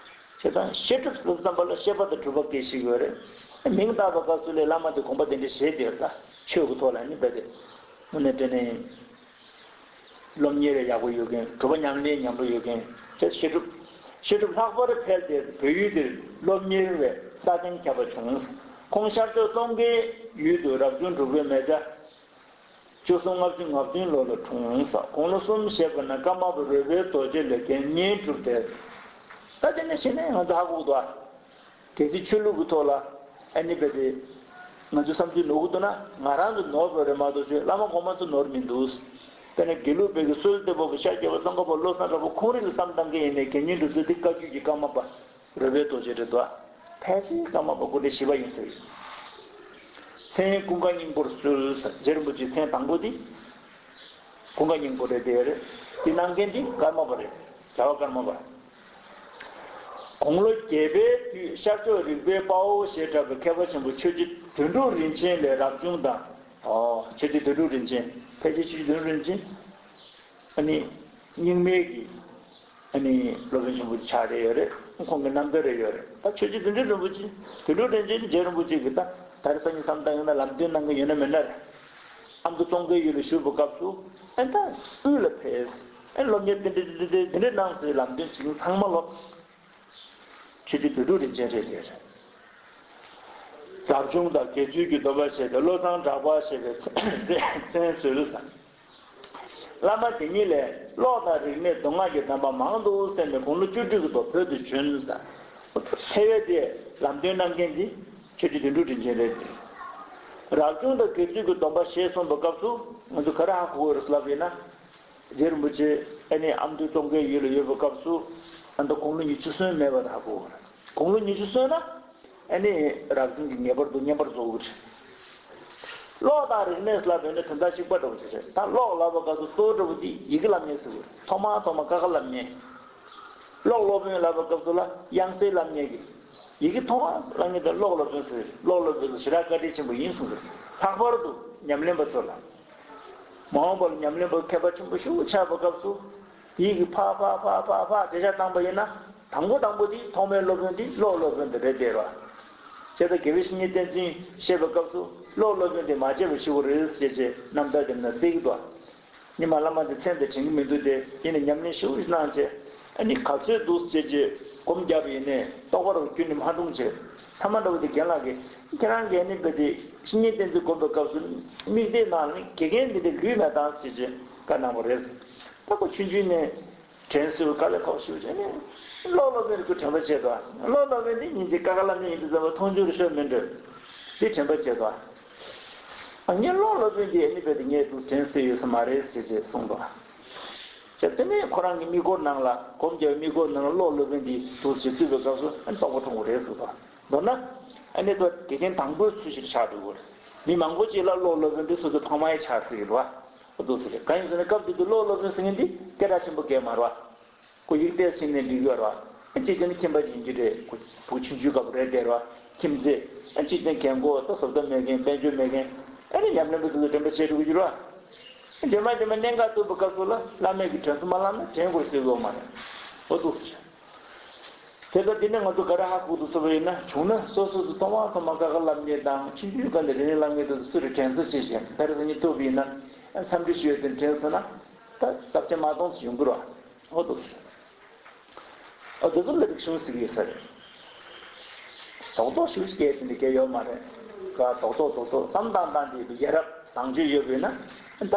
བྱས་ཙང་བཤད་སྒྲུབ་ཟེར་བསམ་པ་ལ་བཤད་པ་དང་སྒྲུབ་པ་སྐད་ཞིག་ཡོད་རེད། མིང་བཏགས་པ་སྐབས་སུ་ལས་བླ་མ་དེ་དགོངས་པ་དེ་འདྲ་བཞེས་བསྡད་ཡོད་ད། ཆོས་ཀྱི་ཐོག་ལ་ནི་རྦད་དེ། དངོས་གནས་དྲང་གནས། སློབ་གཉེར་ཡག་པོ་ཡོད་མཁན། སྒྲུབ་པ་ཉམས་ལེན་ཉམས་པོ་ཡོད་མཁན་དེ་བཤད་སྒྲུབ། བཤད་སྒྲུབ་ལྷག་པར་འཕེལ་ཏེ་བོད་ཡུལ་འདིར་སློབ་གཉེར་བའི་ས་སྟེང་ཁྱབ་པ་བྱུང་། ཁོང་ཤར་ཕྱོགས་ཙོང་ཁའི་ཡུལ་དུ་རབ་བྱུང་འབྲུག་པའི་མེ་བྱ། བཅུ་གསུམ་ལྔ་བཅུ་ང་བདུན་ལོ་ལ་འཁྲུངས་ས། དགུང་ལོ་གསུམ་བཞེས་པ་ན་ཀརྨ་པ་རོལ་པའི་རྡོ་རྗེ་ལས་དགེ་བསྙེན་གྲུབ་སྟེ། ད་དེ་ནས་གཞི་ནས་ང་ཚོ་ཧ་གོ་གི་འདུག་ཨ། གལ་སྲིད་ཆོས་ལུགས་ཀྱི་ཐོག་ལ་ཨ་ནི་རྦད་དེ་ང་ཚོའི་བསམ་ཚུལ་ནོར་གི་འདུག་ན་ང་རང་ཚོ་ནོར་བ་རེད་མ་གཏོགས་ཆོས་བླ་མ་གོང་མ་ཚོ་ནོར་མི་འདུག་དཔེར་ན་དགེ་ལུགས་པའི་གི་སྲོལ་གཏོད་པ་པོ་ཤཱཀྱ་པ་ཙོང་ཁ་པ་བློ་བཟང་གྲགས་པ་ཁོང་རང་གི་བསམ་བཏང་གི་ཡིན་ནའི་དགེ་བསྙེན་གྲུབ་སྟེ་དེ་བཀའ་བརྒྱུད་ཀྱི་ཀརྨ་པ་རོལ་པའི་རྡོ་རྗེ་རེད་འདུག་ཕལ་ཆེར་ཀརྨ་པ་སྐུ་ཕྲེང་བཞི་པ་ཡིན་ས་རེད། མཚན་ཀུན་དགའ་སྙིང་པོར་གསོལ། རྗེ་རིན་པོ་ཆེའི་མཚན་དང་པོ་འདི་ཀུན་དགའ་སྙིང་པོ་རེད། དེ་རེད། དེ་གནང་མཁན་འདི་ཀརྨ་པ་རེད། རྒྱལ་བ་ཀརྨ་པ། དགུང་ལོ་བརྒྱད་པའི་དུས་ཤར་ཕྱོགས་རིག་པའི་དཔའ་བོ་ཞེས་གྲགས་པའི་མཁས་པ་ཆེན་པོ་ཆོས་རྗེ་དོན་གྲུབ་རིན་ཆེན་ལས་རབ་བྱུང་དང་། ཨོ། ཆོས་རྗེ་དོན་གྲུབ་རིན་ཆེན། ཕལ་ཆེར་ཆོས་རྗེ་དོན་གྲུབ་རིན་ཆེན། ཨ་ནི་རྙིང་མའི་གི་ཨ་ནི་སློབ་དཔོན་ཆེན་པོ་ཆགས་བསྡད་ཡོད་རེད། ཁོང་གི་རྣམ་ཐར་རེ་ཡོད་རེད། ད་ཆོས་རྗེ་དོན་གྲུབ་རིན་པོ་ཆེ། དོན་གྲུབ་རིན་ཆེན་ནི་རྗེ་རིན་པོ་ཆེ་གི་ད་ད་རེས་སང་ཉིན་བསམ་བཏང་ཡོང་ན་ལམ་སྟོན་གནང་གི་ཡོད་ན་མེད་ན་རེད། ཨ་མདོ་ཙོང་ཁའི་ཡུལ་ལ་བཞུགས་པའི་སྐབས་སུ་ཨ་ད་དབུས་ལ་ཕེབས། ཨ་སློབ་གཉེར་དེ་འདྲ་དེ་འདྲ་དེ་འདྲ་གནང་ཟེར་ལམ་སྟོན་བྱེད་མཁན་ཚང་མ་ལོ། ཆོས་རྗེ་དོན་གྲུབ་རིན་ཆེན་རེད་དེ་རེད། རབ་བྱུང་དང་དགེ་ཚུལ་གྱི་སྡོམ་པ་བཞེས་ཏེ་བློ་བཟང་གྲགས་པ་ཞེས་པའི་མཚན་གསོལ་ཟེར། བླ་མ་དེ་ཉིད་ལས་ཀློག་དང་རིག་གནས་མདོ་སྔགས་ཀྱི་གདམས་པ་མང་དུ་གསན་ནས་དགུང་ལོ་བཅུ་དྲུག་གི་ཐོག་བོད་དུ་བྱོན་ཟེར། ཐེ་བའི་དེ་ལམ་སྟོན་གནང་མཁན་དེ་ཆོས་རྗེ་དོན་གྲུབ་རིན་ཆེན་རེད་དེ། རབ་བྱུང་དང་དགེ་ཚུལ་གྱི་སྡོམ་པ་བཞེས་གསུངས་པའི་སྐབས་སུ་ང་ཚོ་ག་རེ་ཧ་གོ་དགོས་རེད་ལབ་ཡིན་ན། རྗེ་རིན་པོ་ཆེ་ཨ་ནི་ཨ་མདོ་ཙོང་ཁའི་ཡུལ་ལ་ཡོད་པའི་སྐབས་སུ་ཨ་མདོ་དགུང་ལོ་ཉི་ཤུ་སོན་མེད་པ་ཧ་གོ། དགུང་ལོ་ཉི་ཤུ་སོན་ན་ཨ་ནི་རབ་བྱུང་གི་ངེས་པར་དུ་བསྙེན་པར་རྫོགས་ཀྱི་རེད། ཀློག་དང་རིག་གནས་ལབ་པས་ནི་དོན་དག་གཅིག་པ་འདྲ་བོ་ཞིག་རེད། ད་ཀློག་ལབ་པའི་སྐབས་སུ་གཙོ་བོ་འདྲ་བོ་འདི་ཡི་གེ་ལམ་ངེས་ཟེར་དགོས། ཐོག་མར་ཐོག་མར་ཀ་ཁ་ལམ་ངེས། ཀློག་སློབ་དཔོན་ལབ་པའི་སྐབས་སུ་ལ་དབྱངས་གསལ་ལམ་ངེས་ཀྱི། ཡི་གེ་མཐོང་བ་ལ་ངེས་དང་ཀློག་སློབ་དཔོན་ཟེར། ཀློག་སློབ་དཔོན་ཟེར་ཞེ་དྲག་བཀའ་དྲིན་ཆེན་པོ་ཡིན་གསུངས་ཏེ། ལྷག་པར་དུ་ཉམས་ལེན་པ་ཚོ་ལ། མ་འོངས་པར་ཉམས་ལེན་པ་མཁས་པ་ཆེན་པོ་ཞིག་ཆགས་པའི་སྐབས་སུ། ཡིད་ཀྱི་ཕར་ཕར་ཕར་ཕར་ཕར་དེ་ཆ་བཏང་པ་ཡིན་ན། དང་པོ་དང་པོ་དེ་ཐོག་མའི་སློབ་དཔོན་དེ་ཀློག་སློབ་དཔོན་དེ་རེད་དེ་ར། བྱས་ཙང་དགེ་བའི་བཤེས་གཉེན་བསྟེན་ཚུལ་བཤད་པའི་སྐབས་སུ་ཀློག་སློབ་དཔོན་དེ་མ་བྱས་པ་ཞིག་རེད་ཟེར་བྱས་རྣམ་ཐར་དེ་ན་གསལ་གྱི་འདུག་ཉི་མ་བླ་མ་དེ་མཚན་དེ་དྲན་གྱི་མི་འདུག་སྟེ། ཡིན་ནའི་ཉམས་ལེན་ཞེ་པོ་ཞིག་གནང་བྱས། ཨ་ནི་ག་ཚོད་འདུག་ཟེར་བྱས་སྒོམ་བརྒྱབ་པ་ཡིན་ནའི་རྟོགས་པ་རུ་ཁྱོན་ནས་མ་འཁྲུངས་བྱས། ཐ་མ་འདྲ་བོ་དེ་རྒན་ལགས་ཀྱིས་ཁྱེད་རང་གིས་ཨ་ནི་དཔེ་དེ་བཤེས་གཉེན་བསྟེན་ཚུལ་སྒོམ་པའི་སྐབས་སུ་མིག་ལྟའི་ནང་ནས་དགེ་རྒན་འདི་འདྲ་ལུས་མེད་དང་ཟེར་བྱས་བཀའ་གནང་བ་རེད། ད་ཁོ་ཆུང་ཆུང་ནས་དྲན་གསོས་དཀའ་ལས་ཁག་ཞེ་པོ་བྱས་ནས་ཀློག་སློབ་དཔོན་རེ་ཁོ་དྲན་པ་བྱས་དོ། ཀློག་སློབ་དཔོན་འདི་སྙིང་རྗེ་ཀ་ཁ་ལམ་ནས་ཡིན་དུས་ཙམ་པ་མཐོང་ཆུང་རེ་ཤོར་མིན་འགྲོ། འདི་དྲན་པ་བྱས་དོ། ཨ་ངས་ཀློག་སློབ་དཔོན་འདི་ཨ་ནི་དཔེ་དེ་ངས་འདུག་དྲན་གསོས་ཡོད་ས་མ་རེད་ཟེར་བྱས་གསུངས་དོ། བྱས་དེ་ནས་ཁོ་རང་གི་མིག་སྒོར་ནང་ལ་སྒོམ་རྒྱབ་མིག་སྒོར་ནང་ལ་ཀློག་སློབ་དཔོན་འདི་འདུག་ཅེས་བཙུད་པའི་སྐབས་སུ་ཨ་ནི་རྟོགས་པ་འཁྲུངས་པ་རེད་ཟེར་དོ། མདོར་ན་ཨ་ནི་དོ་དགེ་རྒན་དང་པོའི་ཚུལ་ཞིག་ཆགས་འགྲོ་གི་རེད། མི་མང་པོ་ཅིག་ལ་ཀློག་སློབ་དཔོན་འདི་སོ་སོའི་ཕ་མ་ཡི་ཆགས་སྲིད་ཀྱི་རེད་བ། འོ་འདུག་ཟེར་རེད། གང་ཡིན་ཟེར་ན་སྐབས་དེ་དུས་ཀློག་སློབ་དཔོན་ཟེར་མཁན་འདི་སྐད་གྲགས་ཆེན་པོ་གང་ཡང་མ་རེད་བ། ཁོ་ཡིག་ཏོག་ཙམ་ནས་འབྲི་གི་ཡོད་རེད་བ། གཅིག་བྱས་ན་ཁྱིམ་པ་ཡིན་རྒྱུ་རེད། ཁོ་བུ་ཆུང་ཆུང་སྐབས་རེད་དེ་རེད་བ། ཁྱིམ་མཚེས། གཅིག་བྱས་ན་རྒན་གོག་ད་བཟོ་ལྟ་མེད་མཁན་དཔལ་འབྱོར་མེད་མཁན། ཨ་ནི་ཉམས་ལེན་པ་དེ་ཚོ་འགྲན་པ་བྱེད་འགྲོ་གི་ཡོད་རེད་བ། རྗེས་མ་རྗེས་མ་གནད་འགག་ཐུག་པའི་སྐབས་སུ་ལ་བླ་མས་ཀྱི་དྲན་གསོ་མ་བླངས་ན་དྲན་དགོས་ཟེར་གི་ཡོད་མ་རེད། འོ་འདུག་ཟེར། དེ་ལྟར་འདི་ནས་ང་ཚོ་ག་རེ་ཧ་གོ་འདུག་ཟེར་བ་ཡིན་ན། བྱུང་ན་སོ་སོ་སོ་ཐོག་མར་ཐོག་མར་ཀ་ཁ་ལམ་ངེས་དང་ཆུང་ཆུང་སྒང་ལ་རིག་གནས་ལམ་ངེས་དང་སུ་རེ་དྲན་གསོ་བྱེད་བཞིན་ད་རེས་སང་ཉིན་ཐུག་པ་ཡིན་ན་འཚམས་འདྲི་ཞུ་ཡས་དེ་དྲན་སོང་ན་ད་ས་བཅད་མ་གཏོང་ཚུལ་ཡོང་གི་རེད་བ། འོ་འདུག་ཟེར། ཨ་འདི་ཚོ་ལ་རིག་གཞུང་ཟེར་གྱི་ཡོད་ས་རེད། རྡོག་རྡོག་ཞིག་སྐད་དེ་འདི་སྐད་ཡོད་མ་རེད། ག་རྡོག་རྡོག་རྡོག་རྡོག་བསམ་བཏང་བཏང་དེ་རྒྱལ་རབས་བཟང་སྤྱོད་ཡོད་པས་ན་ད་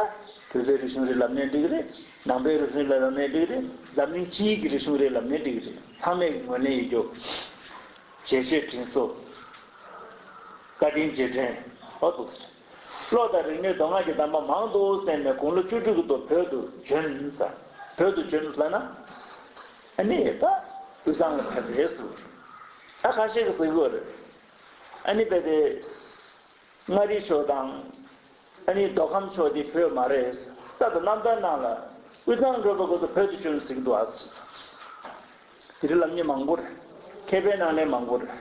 བོད་པའི་རིག་གཞུང་རེད་ལབ་ནའི་འགྲིག་གི་རེད། ནང་པའི་རིག་གཞུང་རེད་ལབ་ནའི་འགྲིག་གི་རེད། འཛམ་གླིང་སྤྱིའི་གི་རིག་གཞུང་རེད་ལབ་ནའི་འགྲིག་གི་རེད། ཚང་མས་ངོས་ལེན་ཡོད་རྒྱུ། རྒྱས་བཤད་དྲན་གསོ། བཀའ་དྲིན་རྗེས་དྲན། ཨོ་ཐུག་ཟེར། ཀློག་དང་རིག་གནས་མདོ་སྔགས་ཀྱི་གདམས་པ་མང་དུ་གསན་ནས་དགུང་ལོ་བཅུ་དྲུག་གི་ཐོག་བོད་དུ་བྱོན་ཟེར། བོད་དུ་བྱོན་ཟེར་ན། ཨ་ནི་ད་དབུས་གཙང་ལ་ཕེབས་རེད་ཟེར། ད་ཁ་ཤས་ཀྱིས་ཟེར་གྱི་ཡོད་རེད། ཨ་ནི་རྦད་དེ་མངའ་རིས་ཕྱོགས་དང་། ཨ་ནི་མདོ་ཁམས་ཕྱོགས་འདི་བོད་མ་རེད། ད་ལྟ་རྣམ་ཐར་ནང་ལ་དབུས་གཙང་འགྲོ་བའི་སྐབས་སུ་བོད་དུ་བྱོན་ཟེར་གྱི་འདུག་ཨ་ཟེར། དེ་རིང་ལབ་མཁན་མང་པོ་རེད། མཁས་པའི་ནང་ནས་མང་པོ་རེད།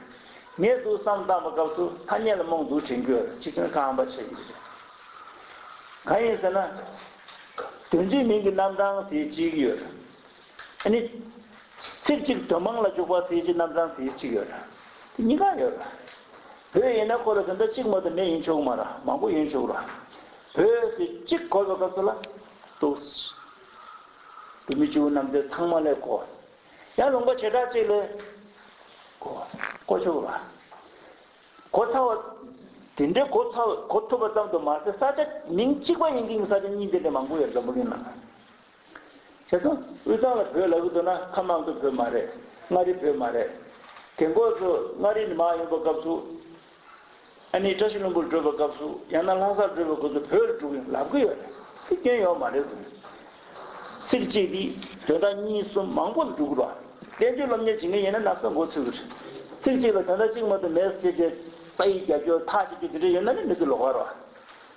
ངས་འདུག་བསམ་བཏང་བའི་སྐབས་སུ་ཐ་སྙད་ལ་རྨོངས་འདུག་དྲན་གྱི་ཡོད་རེད། གཅིག་ཀྱང་ཁ་ཧམ་པ་བྱེད་ཀྱི་རེད། གང་ཡིན་ཟེར་ན། དོན་གཅིག་མིང་གི་རྣམ་གྲངས་དེ་གཅིག་ཡོད་རེད། ཨ་ནི། ཚིག་གཅིག་དོན་མང་ལ་འཇུག་པ་ཟེར་གྱི་རྣམ་གྲངས་ཟེར་གཅིག་ཡོད་རེད། དེ་གཉིས་ཀ་ཡོད་རེད། བོད་ཡིན་ན་ཁོ་ལ་དོན་དག་གཅིག་མ་གཏོགས་མེད་ཡིན་ཆོག་གི་མ་རེད། མང་པོ་ཡིན་ཆོག་གི་རེད། བོད་ཟེར་གཅིག་གོ་བའི་སྐབས་སུ་ལ། འདུག་འབྲུག་མི་སྤྱི་བོ་རྣམ་རྒྱལ་ཚང་མ་ལས་གོ། ཡང་ལུང་པ་བྱེ་བྲག་ཅིག་ལས། གོ། གོ་ཆོག་གི་རེད། གོ་ཚར་བ། དེ་འདྲའི་གོ་ཚར་བ་གོ་ཐུབ་པ་ཙམ་དུ་མ་ཟད་ས་ཆ་མིང་གཅིག་པ་ཡིན་གྱི་ས་ཆ་གཉིས་དེ་འདྲ་མང་པོ་ཡོད་འཛམ་བུ་གླིང་ནང་། བྱས་ཙང་དབུས་གཙང་ལ་བོད་ལབ་ཀྱི་འདུག་ན་ཁམས་དམར་མདོ་བོད་མ་རེད། མངའ་རིས་བོད་མ་རེད། རྒན་གོག་ཚོ་མངའ་རིས་ནས་མར་ཡོང་བའི་སྐབས་སུ། ཨ་ནི་བཀྲ་ཤིས་ལྷུན་པོར་འགྲོ་བའི་སྐབས་སུ་ཡང་ན་ལྷ་སར་འགྲོ་བའི་སྐབས་སུ་བོད་ལ་འགྲོ་གི་ཡིན་ལབ་ཀྱི་ཡོད་རེད། དེ་སྐྱོན་ཡོད་མ་རེད་ཟེར། ཚིག་གཅིག་འདིས་དོན་དག་གཉིས་གསུམ་མང་པོ་ལ་འགྲོ་གི་རེད། བསྟན་བཅོས་སློབ་གཉེར་བྱེད་མཁན་ཡིན་ན་ན་ཚ་མགོ་ཚོས་ཀྱི་རེད། ཚིག་གཅིག་ལ་དོན་དག་གཅིག་མ་གཏོགས་མེད་ཟེར་བྱས། ས་ཡིག་རྒྱབ་རྒྱུ་ཐག་གཅོད་རྒྱུ་དེ་འདྲ་ཡོད་ན་ནི་མི་ཚོ་ལོག་པ་རེད་བ།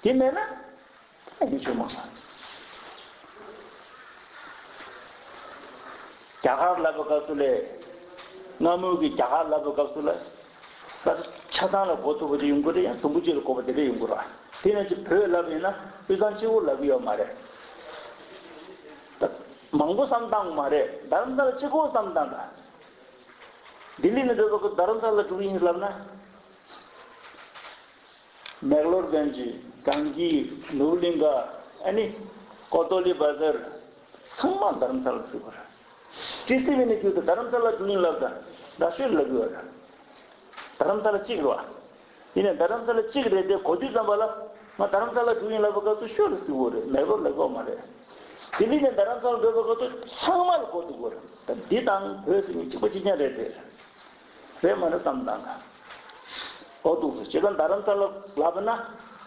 དེ་མེད་ན་ད་ཡིན་ཆོས་མང་ས། རྒྱ་གར་ལབ་པའི་སྐབས་སུ་ལས། སྔ་མོའི་གི་རྒྱ་གར་ལབ་པའི་སྐབས་སུ་ལ། ས་ཆ་ཚང་ལ་གོ་ཐུབ་པ་དེ་ཡོང་གི་རེད། ཡང་དུམ་བུ་གཅིག་ལ་གོ་བ་དེ་འདྲ་ཡོང་གི་རེད་བ། དེ་ནས་ཅིག་བོད་ལབ་ཡིན་ན་དབུས་གཙང་གཅིག་པོ་ལབ་གི་ཡོད་མ་རེད། ད་མང་པོ་བསམ་བཏང་མ་རེད། རྡ་རམ་ས་ལ་གཅིག་པོ་བསམ་བཏང་ད། ལྡི་ལི་ནས་འགྲོ་བའི་སྐབས་རྡ་རམ་ས་ལ་འགྲོ་གི་ཡིན་ལབ་ན། མེག་ལོར་གན་ཇི། གངས་སྐྱིད། ནུབ་གླིང་ག། ཨ་ནི་ཀོ་ཏོ་ལི་བ་ཟར། ཚང་མ་རྡ་རམ་ས་ལ་བརྩི་བ་རེད། ཏི་སི་བི་ནས་བརྒྱུད་དུ་རྡ་རམ་ས་ལ་འགྲོ་ཡིན་ལབ་དང་རྡ་ཤོད་ལབ་དགོས་རེད། རྡ་རམ་ས་ལ་གཅིག་རེད་བ། ཡིན་ནའི་རྡ་རམ་ས་ལ་གཅིག་རེད་དེ་གོ་དུས་ཙམ་པ་ལ་ང་རྡ་རམ་ས་ལ་འགྲོ་ཡིན་ལབ་པ་སྐབས་སུ་ཤོད་ལ་བརྩི་བ་རེད། མེག་ལོར་ལབ་དགོས་མ་རེད། ལྡི་ལི་ནས་རྡ་རམ་ས་ལ་འགྲོ་བའི་སྐབས་སུ་ཚང་མ་ལ་གོ་ཐུབ་དགོས་རེད། ད་འདི་དང་བོད་ཟེར་མཁན་གཅིག་པ་གཅིག་རྐྱང་རེད་དེ། རེད་མ་རེད་བསམ་བཏང་། ཨོ་འདུག་སེ་བྱས་ཙང་རྡ་རམ་ས་ལ་ལབ་ན།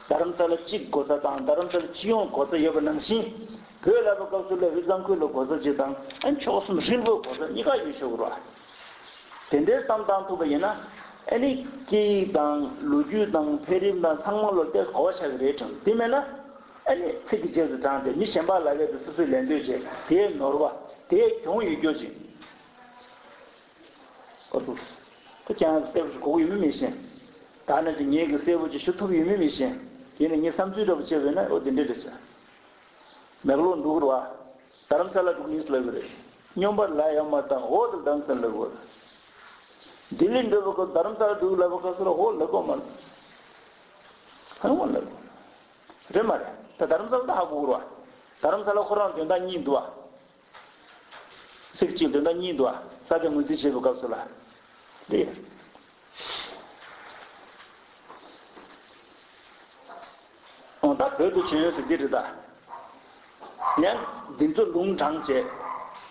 རྡ་རམ་ས་ལ་གཅིག་གོ་ས་དང་རྡ་རམ་ས་ལ་སྤྱི་ཡོངས་གོ་ས་ཡོད་པ་ནང་བཞིན། བོད་ལབ་པའི་སྐབས་སུ་ལ་དབུས་གཙང་ཁུལ་ལ་གོ་ས་གཅིག་དང་ཨ་ནི་ཕྱོགས་གསུམ་རིལ་པོའི་གོ་ས་གཉིས་ཀ་ཡོད་ཆོག་གི་རེད་བ། དེ་འདྲའི་བསམ་བཏང་ཐུབ་པ་ཡིན་ན། ཨ་ནི་སྐད་ཡིག་དང་ལོ་རྒྱུས་དང་འཕེལ་རིམ་དང་ཚང་མ་ལོ་དེ་གོ་བ་ཆགས་ཀྱི་རེད་དྲན། དེ་མེད་ན། ཨ་ནི་ཚིག་གི་རྗེས་སུ་འབྲངས་ཏེ་མི་གཞན་པ་ལ་ཡོད་དུ་སོ་སོས་ལད་ཟློས་བྱས་དེའི་ནོར་བ་དེའི་གྱོང་ཡོད་རྒྱུ་ཅིག་ཨོ་ཏུ། ཁོ་ཀྱང་གསལ་པོ་ཞིག་གོ་གི་ཡོད་མེད་མི་ཤེས། ད་ནང་བཞིན་ངེད་ཀྱིས་གསལ་པོ་ཅིག་ཞུ་ཐུབ་ཡོད་མེད་མི་ཤེས། དེ་ནི་ངའི་བསམ་ཚུལ་འདྲ་པོ་བྱས་པས་ན་ཨོ་དེ་འདྲ་རེད་ཟེར། མེག་ལོར་འགྲོ་གི་རེད་བ། རྡ་རམ་ས་ལ་འགྲོ་གི་ཡིན་ཟེར་ལབ་ཀྱི་རེད། སྨྱོན་པ་ལ་ཡང་མ་བཏང་འོ་དེ་རྡ་རམ་ས་ལ་འགྲོ་གི་རེད། ལྡི་ལི་འགྲོ་བའི་སྐབས་རྡ་རམ་ས་ལ་འགྲོ་གི་ལབ་པའི་སྐབས་སུ་ལ་འོ་ལབ་དགོས་མ་རེད། ཚང་མ་ལབ་དགོས་རེད་མ་རེད། ད་རྡ་རམ་ས་ལ་ད་ཧ་གོ་གི་རེད་བ། རྡ་རམ་ས་ལ་ཁོ་རང་དོན་དག་གཉིས་འདུག་བ། ཚིག་གཅིག་དོན་དག་གཉིས་འདུག་ཨ། ས་ཆ་ངོས་འཛིན་བྱེད་པའི་སྐབས་སུ་ལ། འདི། འོ་ད་བོད་དུ་བྱོན་ཡོད་ཟེར་འདི་རེད་ད། ཡང་འདི་ཚོ་ལུང་དྲངས་བྱས།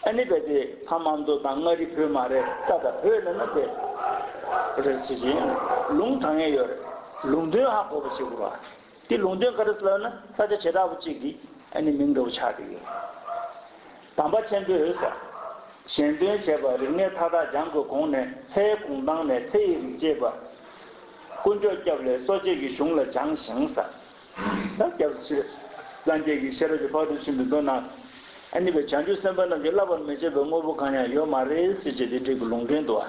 ཨ་ནི་རྦད་དེ་ཕ་མ་མདོ་དང་མངའ་རིས་བོད་མ་རེད་ད། ད་བོད་ལབ་ན་དེ་རེད་ཟེར་གྱིན་ལུང་དྲངས་ཡས་ཡོད་རེད། ལུང་དོན་ཧ་གོ་བ་བྱེད་དགོས་རེད་བ། དེ་ལུང་དོན་ག་རེ་ཟེར་ལབ་ན་ས་ཆ་བྱེ་བྲག་པ་གཅིག་གི་ཨ་ནི་མིང་འདྲ་བོ་ཆགས་བསྡད་ཡོད། དམ་པ་ཆེན་པོས་ཟེར། གཞན་དོན་བྱེད་པ་རིག་གནས་མཐའ་དག་སྦྱང་དགོས་གོང་ནས་ཚེའི་གུང་ཐང་ནས་ཚེ་ཡི་རིག་བྱེད་པ། དཀོན་མཆོག་སྐྱབས་ལས་སོ་སྐྱེ་གི་གཞུང་ལ་སྦྱངས་ཤིང་ཟེར། ད་སྐྱབས་ཆེ་སངས་རྒྱས་ཀྱི་ཤེས་རབ་ཀྱི་ཕ་རོལ་ཏུ་ཕྱིན་པའི་མདོ་ནང་། ཨ་ནི་བའི་བྱང་ཆུབ་སེམས་དཔའ་རྣམས་ཀྱིས་བསླབ་པར་མི་བྱ་བའི་དངོས་པོ་གང་ཡང་ཡོད་མ་རེད་ཟེར་བྱས་དེ་འགྲིག་གི་ལུང་འདྲེན་འདུག་བ།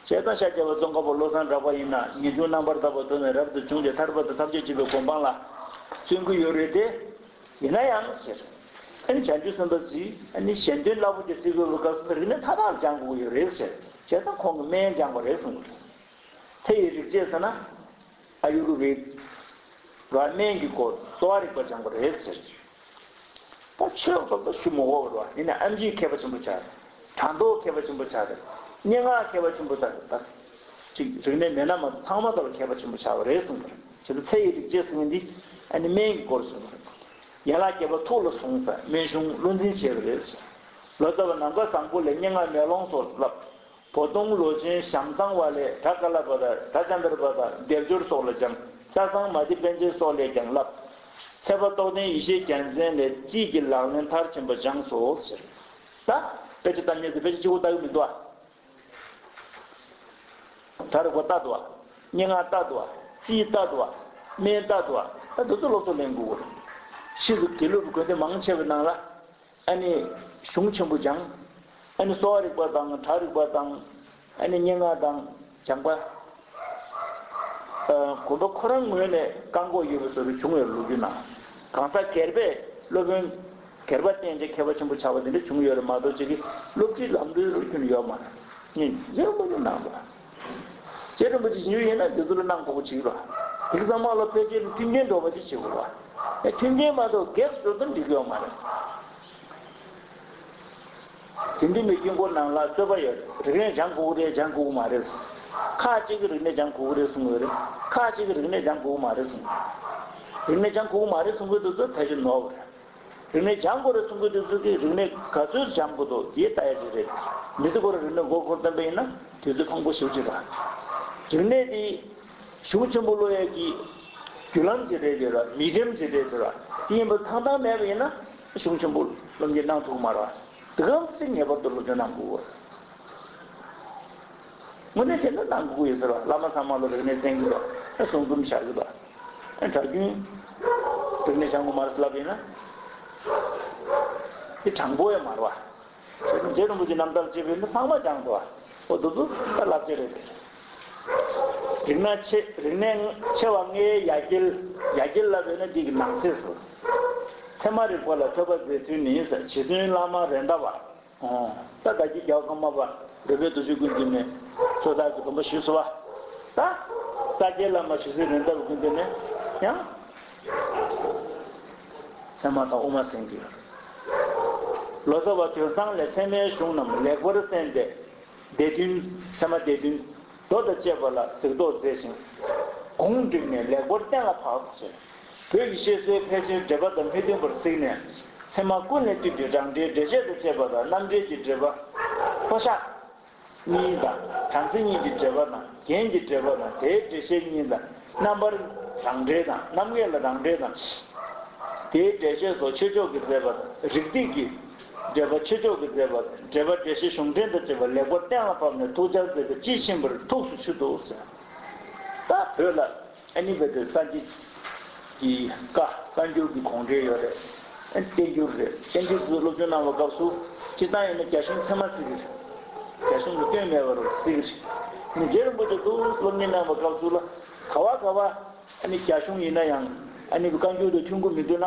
བྱས་ཙང་ཤཱཀྱ་པ་ཙོང་ཁ་པ་བློ་བཟང་གྲགས་པ་ཡིན་ན་ངེས་འབྱུང་རྣམ་པར་དག་པ་ཐོབ་ནས་རབ་ཏུ་བྱུང་སྟེ་ཐར་པ་དང་ཐམས་ཅད་མཁྱེན་པའི་གོ་འཕང་ལ་བརྩོན་གྱི་ཡོད་རེད་དེ། ཡིན་ན་ཡང་ཟེར། ཨ་ནི་བྱང་ཆུབ་སེམས་དཔའ་ཚོས་ཨ་ནི་གཞན་དོན་རླབས་པོ་ཆེ་བརྩི་དགོས་པའི་སྐབས་སུ་རིག་གནས་མཐའ་དག་སྦྱང་དགོས་ཀྱི་ཡོད་རེད་ཟེར། བྱས་ཙང་ཁོང་གིས་སྨན་སྦྱངས་པ་རེད་གསུངས་པ་རེད། ཚེ་ཡི་རིག་བྱེད་ཟེར་ན། ཨ་ཡུར་བེད། ར་སྨན་གྱི་སྐོར་གསོ་བ་རིག་པ་སྦྱངས་པ་རེད་ཟེར། ད་ཆོས་ཚོགས་པ་ཞུ་མི་དགོས་པ་རེད་བ། ཡིན་ན་ཨེམ་ཆི་མཁས་པ་ཆེན་པོ་ཆགས་རེད། དྲང་ཐོག་མཁས་པ་ཆེན་པོ་ཆགས་རེད། སྙན་ངག་མཁས་པ་ཆེན་པོ་ཆགས་རེད་ད། ཅིག་རིག་གནས་མེད་ན་མ་གཏོགས་ཚང་མ་ལ་མཁས་པ་ཆེན་པོ་ཆགས་པ་རེད་གསུངས་པ་རེད། བྱས་ཙང་ཚེ་ཡི་རིག་བྱེད་ཟེར་མཁན་འདི་ཨ་ནི་སྨན་གྱི་སྐོར་གསུངས་པ་རེད། ཡན་ལག་བརྒྱད་པ་ཐུགས་ལ་བཟུང་ཟེར་སྨན་གཞུང་བློ་འཛིན་བྱས་པ་རེད། ལོ་ཙཱ་བ་ནམ་མཁའ་བཟང་པོ་ལས་སྙན་ངག་མེ་ལོང་སོགས་བསླབས། བོ་དོང་ལོ་ཆེན་ཞང་ཚང་བ་ལས་གྲྭ་ཀ་ལ་པ་དང་གྲྭ་ཙནྡྲ་པ་དང་སྡེབ་སྦྱོར་སོགས་ལ་སྦྱངས། ས་སངས་མ་ཏི་པཎ་ཆེན་སོགས་ལས་ཀྱང་བསླབས། ཚེ་དཔལ་རྟོགས་ལྡན་ཡེ་ཤེས་རྒྱལ་མཚན་ལས་རྩིས་ཀྱི་ལག་ལེན་མཐར་ཕྱིན་པ་སྦྱངས་སོ་ཟེར། ད་དཔེ་ཆ་ལྟ་མཁན་ཚོས་དཔེ་ཆ་གཅིག་པོ་ལྟ་གི་མི་འདུག་ཨ། གྲྭ་རིག་པ་ལྟ་འདུག་ཨ། སྙན་ངག་ལྟ་འདུག་ཨ། རྩིས་ལྟ་འདུག་ཨ། སྨན་ལྟ་འདུག་ཨ། ད་འདི་ཚོ་སློབ་གསོ་ལེན་དགོས་ཀྱི་རེད། ཕྱིས་སུ་དགེ་ལུགས་ཀྱི་དགོན་སྡེ་མང་ཆེ་བའི་ནང་ལ། ཨ་ནི་གཞུང་ཆེན་པོ་སྦྱངས། ཨ་ནི་གསོ་བ་རིག་པ་དང་གྲྭ་རིག་པ་དང་། ཨ་ནི་སྙན་ངག་དང་སྦྱངས་པ། ཨ་དགོན་པ་ཁོ་རང་ངོས་ནས་བཀག་འགོག་ཡོད་པ་བཟོ་འདྲ་བྱུང་ཡོད་རེད་ལོ་རྒྱུས་ནང་། གང་ཟག་སྒེར་པས་སློབ་དཔོན་སྒེར་པ་བསྟེན་བྱས་མཁས་པ་ཆེན་པོ་ཆགས་པ་དེ་འདྲ་བྱུང་ཡོད་རེད་མ་གཏོགས་ཅིག་གིས་སློབ་ཁྲིད་ལམ་ལུགས་རུ་ཁྱོན་ཡོད་མ་རེད། ངས་ཡོད་མ་ཡོད་གནང་རོགས། རྗེ་རིན་པོ་ཆེ་ཉུལ་ཡིན་ན་འདི་ཚོ་ལ་གནང་དགོས་པ་ཅིག་རེད། དེ་ཚང་མ་ལ་ཕལ་ཆེར་མཐུན་རྐྱེན་འགྲོ་བ་ཅིག་བྱེད་དགོས་རེད། མཐུན་རྐྱེན་མ་གཏོགས་གེགས་འགྲོ་དོན་འགྲིག་ཡོད་མ་རེད། དེ་འདི་མི་དཀྱིལ་འཁོར་ནང་ལ་རྩོད་པ་ཡོད། རིག་གནས་སྦྱང་དགོས་ཀྱི་རེད་སྦྱང་དགོས་ཀྱི་མ་རེད། ཁ་ཅིག་གིས་རིག་གནས་སྦྱང་དགོས་ཀྱི་རེད་གསུང་གི་ཡོད་རེད། ཁ་ཅིག་གིས་རིག་གནས་སྦྱང་དགོས་ཀྱི་མ་རེད་གསུང་གི། རིག་གནས་སྦྱང་དགོས་ཀྱི་མ་རེད་གསུང་གི་འདུག་ཚོ་ཕལ་ཆེར་ནོར་བ་རེད། རིག་གནས་སྦྱང་དགོས་རེད་གསུང་གི་འདུག་ཚོ་གིས་རིག་གནས་ག་ཚོད་སྦྱང་དགོས་འདུག་དེ་ལྟ་ཡ་ཅིག་རེད། མི་ཚེ་ཁོ་རང་རིག་གནས་མགོ་འཁོར་བསྡད་པ་ཡིན་ན་དུས་ཚོད་ཕངས་པོ་ཞེ་པོ་ཅིག་རེད། རིག་གནས་དེ་གཞུང་ཆེན་པོ་སློབ་ཡ་གི་རྒྱུ་ལམ་ཅིག་རེད་དེ་ར་མི་རིམ་ཅིག་རེད་དེ་ར་དེ་ཡིན་པ་ཐང་ཐང་མེད་པ་ཡིན་ན་གཞུང་ཆེན་པོ་སློབ་གཉེར་གནང་ཐུབ་མ་རེད། དེ་གང་ཚེ་ངེས་པར་དུ་སློབ་སྦྱོང་གནང་དགོས། དངོས་གནས་དེ་འདྲ་གནང་དགོས་ཡོད་ཟེར་བ། བླ་མ་ཚང་མ་ལ་རིག་གནས་གསན་གྱི་ཡོད། ཨེ་གསུང་རྩོམ་བཞག་གི་འདུག་ཨེ་གྲྭ་རྒྱུན་རིག་གནས་བྱ་དངོས་མར་ལབ་ཡིན་ན། དེ་དྲང་པོ་ཡང་མ་རེད་བ། རྗེ་རིན་པོ་ཆེ་རྣམ་ཐར་ཅེས་པའི་ནི་ཚང་མ་སྦྱངས་འདུག་བ། ཨོ་དེ་ཚོ་ད་ལབ་ཀྱི་རེད། རིག་གནས་ཆེ་རིག་གནས་ཆེ་བ་ལྔའི་ཡ་གྱལ། ཡ་གྱལ་ལབ་ཡོད་ན་འདི་གི་ནང་གསེས་སུ། ཚད་མ་རིག་པ་ལ་ཐོས་པ་མཛད་ཚུལ་ནི་རྗེ་བཙུན་བླ་མ་རེད་མདའ་བ། ཨོ། ད་བདག་གི་རྒྱལ་བ་ཀརྨ་པ་རོལ་པའི་རྡོ་རྗེ་ཀུན་འདུས་ནས་ཚོགས་བསགས་ཀྱི་སྡོམ་པ་ཞུས་སོ་བ། ད། ས་སྐྱའི་བླ་མ་ཞུ་ཚིག་རེད་འདབ་ཀུན་འདུས་ནས་ཡང་། ཚད་མ་དང་དབུ་མ་གསན་གྱི་ཡོད། ལོ་ཙཱ་བ་དུས་བཟང་ལས་ཚད་མའི་གཞུང་རྣམས་ལེགས་པར་གསན་ཏེ། སྡེ་བདུན། ཚད་མ་སྡེ་བདུན། མདོ་དང་བཅས་པ་ལ་གཟིགས་རྟོག་མཛད་ཅིང་། གུང་བསྒྲིགས་ནས་ལེགས་པར་གཏན་ལ་ཕབ་ཟེར། བོད་ཀྱི་བཤད་སྲོལ་ཕལ་ཆེར་འགྲེལ་པ་དང་མི་མཐུན་པར་གཟིགས་ནས། ཚད་མ་ཀུན་ལས་བཏུས་ཏེ་རང་འགྲེལ་འགྲེལ་བཤད་དང་བཅས་པ་དང་རྣམ་འགྲེལ་གྱི་འགྲེལ་པ། ལྷོ་བཞག་གཉིས་དང་། བྲམ་ཟེ་གཉིས་ཀྱི་འགྲེལ་པ་དང་རྒྱན་གྱི་འགྲེལ་པ་དང་དེའི་འགྲེལ་བཤད་གཉིས་དང་། རྣམ་པར་རང་འགྲེལ་དང་རྣམ་ངེས་ལ་རང་འགྲེལ་དང་། དེའི་འགྲེལ་བཤད་སོགས་ཆོས་ཕྱོགས་ཀྱི་མཛད་པ་དང་། རིགས་ཐིགས་ཀྱི་འགྲེལ་པ་ཆོས་ཕྱོགས་ཀྱི་མཛད་པ་དང་། འགྲེལ་པ་འགྲེལ་བཤད་གཞུང་འགྲེལ་དང་བཅས་པ་ལེགས་པར་གཏན་ལ་ཕབ་ནས་ཐུགས་ཅག་མཛད་པའི་དཔྱིས་ཕྱིན་པར་ཐུགས་སུ་ཆུད་དོ་ཟེར། ད་བོད་ལ་ཨ་ནི་བོད་དེ་སངས་རྒྱས་ཀྱི་བཀའ་བཀའ་འགྱུར་གྱི་དགོངས་འགྲེལ་ཡོད་རེད། ཨ་ནི་བསྟན་འགྱུར་རེད། བསྟན་འགྱུར་དེ་སློབ་སྦྱོང་གནང་བའི་སྐབས་སུ་སྤྱིར་བཏང་ཡིན་ན་རྒྱ་གཞུང་ཚད་མ་བརྩི་གི་རེད། རྒྱ་གཞུང་གི་སྐྱོན་མེད་པ་རུ་བརྩི་གི་རེད། ནི་རྗེ་རིན་པོ་ཆེ་དུ་སློབ་གཉེར་གནང་བའི་སྐབས་སུ་ལ་ག་བ་ག་བ་ཨ་ནི་རྒྱ་གཞུང་ཡིན་ན་ཡང་ཨ་ནི་བཀའ་འགྱུར་དང་མཐུན་གྱི་མི་འདུག་ན།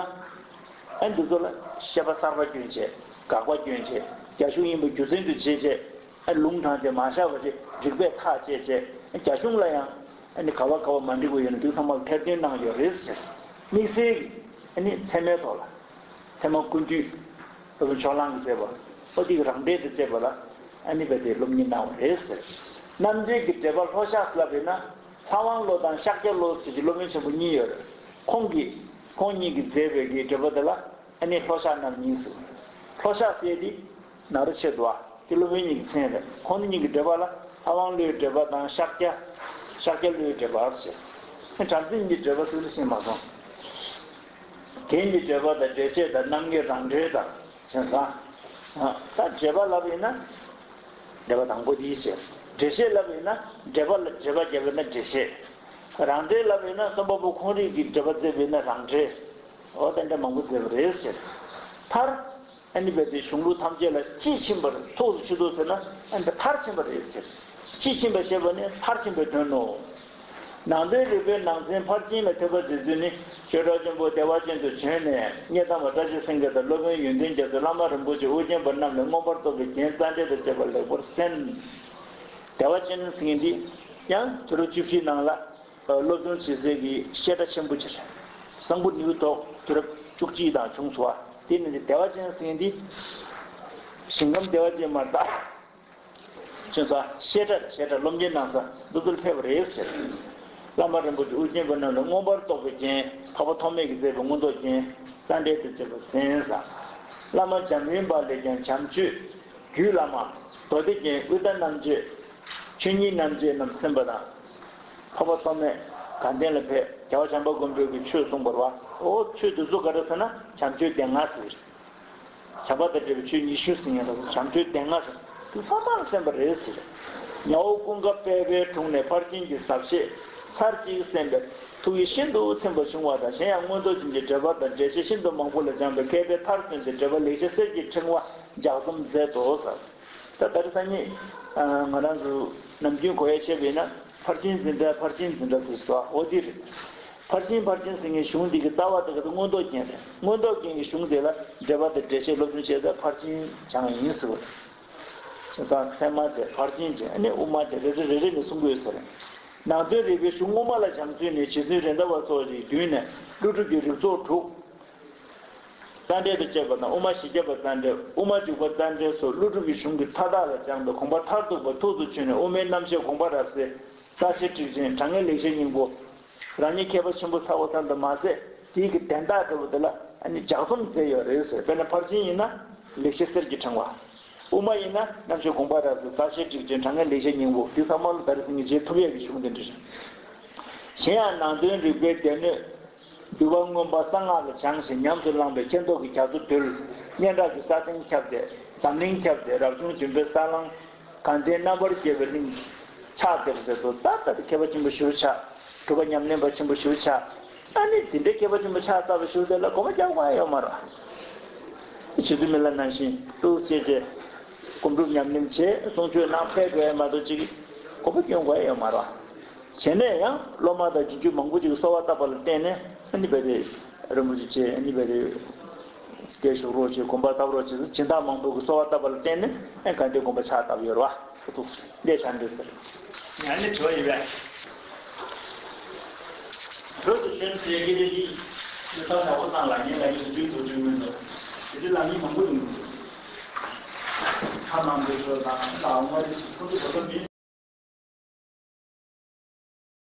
ཨ་ནི་འདི་ཚོ་ལ་བཤད་པ་གསར་པ་སྐྱོན་བྱས། དགག་པ་སྐྱོན་བྱས། རྒྱ་གཞུང་ཡིན་པ་རྒྱུ་མཚན་དུ་བྱས་བྱས། ཨ་ལུང་དྲངས་བྱས་མ་བཞག་པ་དེ་རིགས་པས་ཐག་བཅད་བྱས། རྒྱ་གཞུང་ལ་ཡང་ཨ་ནི་ག་བ་ག་བ་མ་འགྲིག་པ་ཡོད་ན་དེ་ཚང་མ་ལ་ཐེར་འདོན་གནང་ཡོད་རེད་ཟེར། དམིགས་བསལ་གྱི་ཨ་ནི་ཚད་མའི་ཐོག་ལ། ཚད་མ་ཀུན་བཏུས། སློབ་དཔོན་ཕྱོགས་གླང་གིས་མཛད་པ། ཨོ་དེ་གི་རང་འགྲེལ་དུ་བྱས་པ་ལ་ཨ་ནི་བས་དེ་སློབ་གཉེར་གནང་བ་རེད་ཟེར། རྣམ་འགྲེལ་གྱི་འགྲེལ་པ་ལྷོ་བཞག་ལབ་པས་ན། ལྷ་དབང་བློ་དང་ཤཱཀྱ་བློ་ཟེར་གྱི་སློབ་དཔོན་ཆེན་པོ་གཉིས་ཡོད་རེད། ཁོང་གིས་ཁོང་གཉིས་ཀྱིས་མཛད་པའི་གི་འགྲེལ་པ་དེ་ལ་ཨ་ནི་ལྷོ་བཞག་རྣམ་གཉིས་ཟེར། ལྷོ་བཞག་ཟེར་དེ་ནཱ་རོ་ཆེ་དུ་བ་དེ་སློབ་དཔོན་གཉིས་ཀྱི་མཚན་རེད། ཁོང་གཉིས་ཀྱི་འགྲེལ་པ་ལ་ལྷ་དབང་བློའི་འགྲེལ་པ་དང་ཤཱཀྱ། ཤཱཀྱ་བློའི་འགྲེལ་པ་ཟེར། བྲམ་ཟེ་གཉིས་ཀྱི་འགྲེལ་པ་ཟེར་ལ་ཤེས་མ་སོང་། རྒྱན་གྱི་འགྲེལ་པ་དང་འགྲེལ་བཤད་དང་རྣམ་ངེས་རང་འགྲེལ་དང་བྱས་ཙང་། ད་འགྲེལ་པ་ལབ་ཡིན་ན། འགྲེལ་པ་དང་པོ་འདིའི་ཕྱིར། འགྲེལ་བཤད་ལབ་ཡིན་ན་འགྲེལ་པ་ལ་འགྲེལ་པ་བརྒྱབ་ཡིན་ན་འགྲེལ་བཤད། རང་འགྲེལ་ལབ་ཡིན་ན་སྟོན་པ་པོ་ཁོང་རང་གིས་འགྲེལ་པ་མཛད་པ་ཡིན་ན་རང་འགྲེལ། འོ་དེ་འདྲ་མང་པོ་མཛད་པ་རེད་ཟེར། མཐར། ཨ་ནི་བས་དེ་གཞུང་ལུགས་ཐམས་ཅད་ལ་དཔྱིས་ཕྱིན་པར་ཐུགས་སུ་ཆུད་དོ་ཟེར་ན། ཨ་ནི་མཐར་ཕྱིན་པ་རེད་ཟེར། དཔྱིས་ཕྱིན་པ་ཞེས་པ་ནི་མཐར་ཕྱིན་པའི་དོན་ནོ། ནང་དོན་རིག་པའི་ནང་ཚན་ཕར་ཕྱིན་ལ་ཐོས་པ་མཛད་ཚུལ་ནི། ཆོས་གྲགས་ཆེན་པོ་བདེ་བ་ཅན་དུ་བྱོན་ནས་སྙེ་ཐང་པ་བཀྲ་ཤིས་སེང་གེ་དང་སློབ་དཔོན་ཡོན་ཏན་རྒྱ་མཚོས་བླ་མ་རིན་པོ་ཆེ་ཨོ་རྒྱན་པ་རྣམས་ལས་མངོན་པར་རྟོགས་པའི་རྒྱན་རྩ་འགྲེལ་དང་བཅས་པ་ལེགས་པར་གསན། བདེ་བ་ཅན་ཟེར་མཁན་འདི་ཡང་དུས་རབས་བཅུ་བཞིའི་ནང་ལ་སློབ་སྦྱོང་བྱེད་སའི་གི་བཤད་གྲྭ་ཆེན་པོ་ཅིག་རེད། གསང་ཕུ་ནིའུ་ཐོག་དུས་རབས་བཅུ་གཅིག་དང་བྱུང་སོང་བ། དེ་ནི་བདེ་བ་ཅན་ཟེར་མཁན་འདི་ཞིང་ཁམས་བདེ་བ་ཅན་མ་རེད་ད། ཅུང་ཟད་བཤད་གྲྭ་བཤད་གྲྭ་སློབ་གཉེར་གནང་ས་འདི་ཚོར་ཕེབས་པ་རེད་ཟེར། བླ་མ་རིན་པོ་ཆེ་ཨོ་རྒྱན་པ་རྣམས་ལ་མངོན་པར་རྟོགས་པའི་རྒྱན། འཕགས་པ་ཐོགས་མེད་ཀྱིས་མཛད་པའི་མངོན་རྟོགས་རྒྱན་རྩ་འགྲེལ་དུ་བྱས་པ་གསན་ཟེར། བླ་མ་འཇམ་དབྱངས་པ་ལས་ཀྱང་བྱམས་ཆོས་རྒྱུད་བླ་མ་མདོ་སྡེ་རྒྱན་ཨུ་ཏ་རྣམ་འབྱེད། ཆོས་ཉིད་རྣམ་འབྱེད་རྣམས་གསན་པ་དང་། འཕགས་པ་ཐོགས་མེད་དགའ་ལྡན་ལ་ཕེབས། རྒྱལ་བ་བྱམས་པ་མགོན་པོའི་གི་ཆོས་གསུངས་པ་རེད་བ། འོ་ཆོས་འདི་ཚོ་ག་རེ་ཟེར་ན་བྱམས་ཆོས་སྡེ་ལྔ་ཟེར། བྱམས་པ་དང་འབྲེལ་བའི་ཆོས་ཉི་ཤུ་ཟེར་མཁན་ལ་བྱམས་ཆོས་སྡེ་ལྔ་ཟེར། དེ་ཚང་མར་གསན་པ་རེད་ཟེར། ཉ་འོག་ཀུན་དགའ་དཔལ་བེའི་དྲུང་ནས་ཕར་ཕྱིན་གྱི་ཟབ་བཤད་ཚར་གཅིག་གསན་པས་ཐུགས་ཡིད་ཤིན་ཏུ་ཚིམ་པ་བྱུང་བ་དང་། གཞན་ཡང་མངོན་རྟོགས་རྒྱན་གྱི་འགྲེལ་པ་དང་འགྲེལ་བཤད་ཤིན་ཏུ་མང་པོ་ལ་སྦྱངས་པས་མཁས་པའི་མཐར་སོན་ཏེ་འགྲེལ་པ་ལེགས་བཤད་གསེར་གྱི་ཕྲེང་བ་ལྗགས་རྩོམ་མཛད་དོ་ཟེར། ད་ད་རེས་སང་ཉིན་ང་རང་ཚོ་ནམ་རྒྱུན་གོ་ཡ་བྱས་པ་ཡིན་ན་ཕར་ཕྱིན་འཛིན་གྲྭ་ཕར་ཕྱིན་འཛིན་གྲྭ་ཟེར་སོ་འོ་འདི་རེད། ཕར་ཕྱིན་ཕར་ཕྱིན་ཟེར་མཁན་གཞུང་འདི་གི་ལྟ་བ་དེ་ག་ད་མངོན་རྟོགས་རྒྱན་རེད། མངོན་རྟོགས་རྒྱན་གྱི་གཞུང་དེ་ལ་འགྲེལ་པ་དང་འགྲེལ་བཤད་སློབ་སྦྱོང་བྱས་ཏེ་ཕར་ཕྱིན་སྦྱངས་ཡིན་ཟེར་བ་རེད། བྱས་ཙང་ཚད་མ་བྱས་ཕར་ཕྱིན་བྱས་ཨ་ནི་དབུ་མ་བྱས་རེ་རེ་རེ་རེ་ནས་གསུང་གི་ཡོད་ཟེར། ནང་དོན་རིག་པའི་གཞུང་སྔོན་མ་ལ་སྦྱངས་ཚུལ་ནི་རྗེ་བཙུན་རེད་མདའ་བ་སོགས་ཀྱི་མདུན་ནས་ཀླུ་སྒྲུབ་ཀྱི་རིགས་ཚོགས་དྲུག་རྩ་འགྲེལ་དང་བཅས་པ་དང་དབུ་མ་བཞི་བརྒྱ་པ་རྩ་འགྲེལ་དབུ་མ་འཇུག་པ་རྩ་འགྲེལ་སོགས་ཀླུ་སྒྲུབ་ཀྱི་གཞུང་གི་མཐའ་དག་ལ་སྦྱངས་པས་དགོངས་པ་མཐར་ཐུག་པ་ཐུགས་སུ་ཆུད་ནས་དབུ་མའི་རྣམ་བཤད་དགོངས་པ་རབ་གསལ། རྩ་ཤེ་ཊཱིཀ་ཆེན་དྲང་ངེས་ལེགས་བཤད་སྙིང་པོ། རང་ཉིད་མཁས་པ་ཆེན་པོ་ཚ་བོ་ཚང་དུ་མ་ཟད་དེའི་གི་དན་རྟགས་འདྲ་བོ་དེ་ལ་ཨ་ནི་ལྗགས་རྩོམ་མཛད་ཡོད་རེད་ཟེར། དཔེར་ན་ཕར་ཕྱིན་ཡིན་ན་ལེགས་བཤད་གསེར་གྱི་ཕྲེང་བ། དབུ་མ་ཡིན་ན་རྣམ་བཤད་དགོངས་པ་རབ་གསལ། རྩ་ཤེ་ཊཱིཀ་ཆེན་དྲང་ངེས་ལེགས་བཤད་སྙིང་པོ། འདི་ཚང་མ་ལ་ད་རེས་ངས་མཇལ་ཐུབ་ཡས་ཀྱི་གཞུང་དེ་འདྲ་རེད། གཞན་ཡང་ནང་དོན་རིག་པའི་སྡེ་སྣོད། འདུལ་བ་མངོན་པ་གསང་སྔགས་ལ་སྦྱངས་ཤིང་ཉམས་སུ་བླངས་པའི་མཁྱེན་རྟོགས་ཀྱི་རྒྱ་མཚོ་རྡུལ། སྙན་གྲགས་ཀྱི་ས་སྟེང་ཁྱབ་སྟེ་འཛམ་གླིང་ཁྱབ་སྟེ་རབ་བྱུང་བདུན་པའི་ས་བསླང་། དགའ་ལྡན་རྣམ་པར་རྒྱལ་བའི་གླིང་། ཕྱག་འདེབས་མཛད་དོ། ད་ལྟ་དེ་མཁས་པ་ཆེན་པོ་ཞེ་པོ་ཆགས། སྒྲུབ་པ་ཉམས་ལེན་པ་ཆེན་པོ་ཞིག་ཆགས། ཨ་ནི་དེ་འདྲའི་མཁས་པ་ཆེན་པོ་ཕྱག་བཏབ་པ་ཞིག་དེ་ལ་གོམ་པ་རྒྱག་དགོས་ཡ་ཡོད་མ་རེད། བྱེད་དུ་མི་ལ་ནང་བཞིན་ཏོག་ཙམ་བྱས་རྗེས་སྒོམ་སྒྲུབ་ཉམས་ལེན་བྱས་གསུང་ཆོས་གནང་ཕེབས་དགོས་ཡ་མ་གཏོགས་ཅིག་གོམ་པ་སྐྱོན་དགོས་ཡ་ཡོད་མ་རེད། བྱས་ན་ཡང་སློབ་མ་དང་རྗེས་འཇུག་མང་པོ་ཅིག་གིས་གསོལ་བ་བཏབ་པ་ལ་བརྟེན་ནས་ཨ་ནི་བ་དེ་རིན་པོ་ཆེ་བྱས། ཨ་ནི་བ་དེ་དེ་ཞོག་རོགས་བྱས། གོམ་པ་བཏབ་རོགས་བྱས། སྦྱིན་བདག་མང་པོ་གིས་གསོལ་བ་བཏབ་པ་ལ་བརྟེན་ནས་ཨ་ནི་ག་འདྲའི་གོམ་པ་ཕྱག་བཏབ་ཡོད་རེད་བ། ཁོ་ཐུགས་འདས་ཆ་འདི་ཟེར། ཡང་ནི་དྲི་བ་ཡིན་པས། བོད་དུ་ཆོས་འབྲེལ་སྐད་ཆ་གཉིས། ཡོད་ཐབས་བྱ་བ་སང་ལ་ཉེ་ལ་ཉེ་དུ་དུ་དུ་མིན་འདུག་དེ་དུས་ལ་ཉེ་མང་པོ་ཡོང་གི་འདུག་ཁ་ནང་དུ་ཆོས་དང་ལ་ངོ་རེ་ཞིག་ཁོ་ཚོ་བོད་པ་མིན།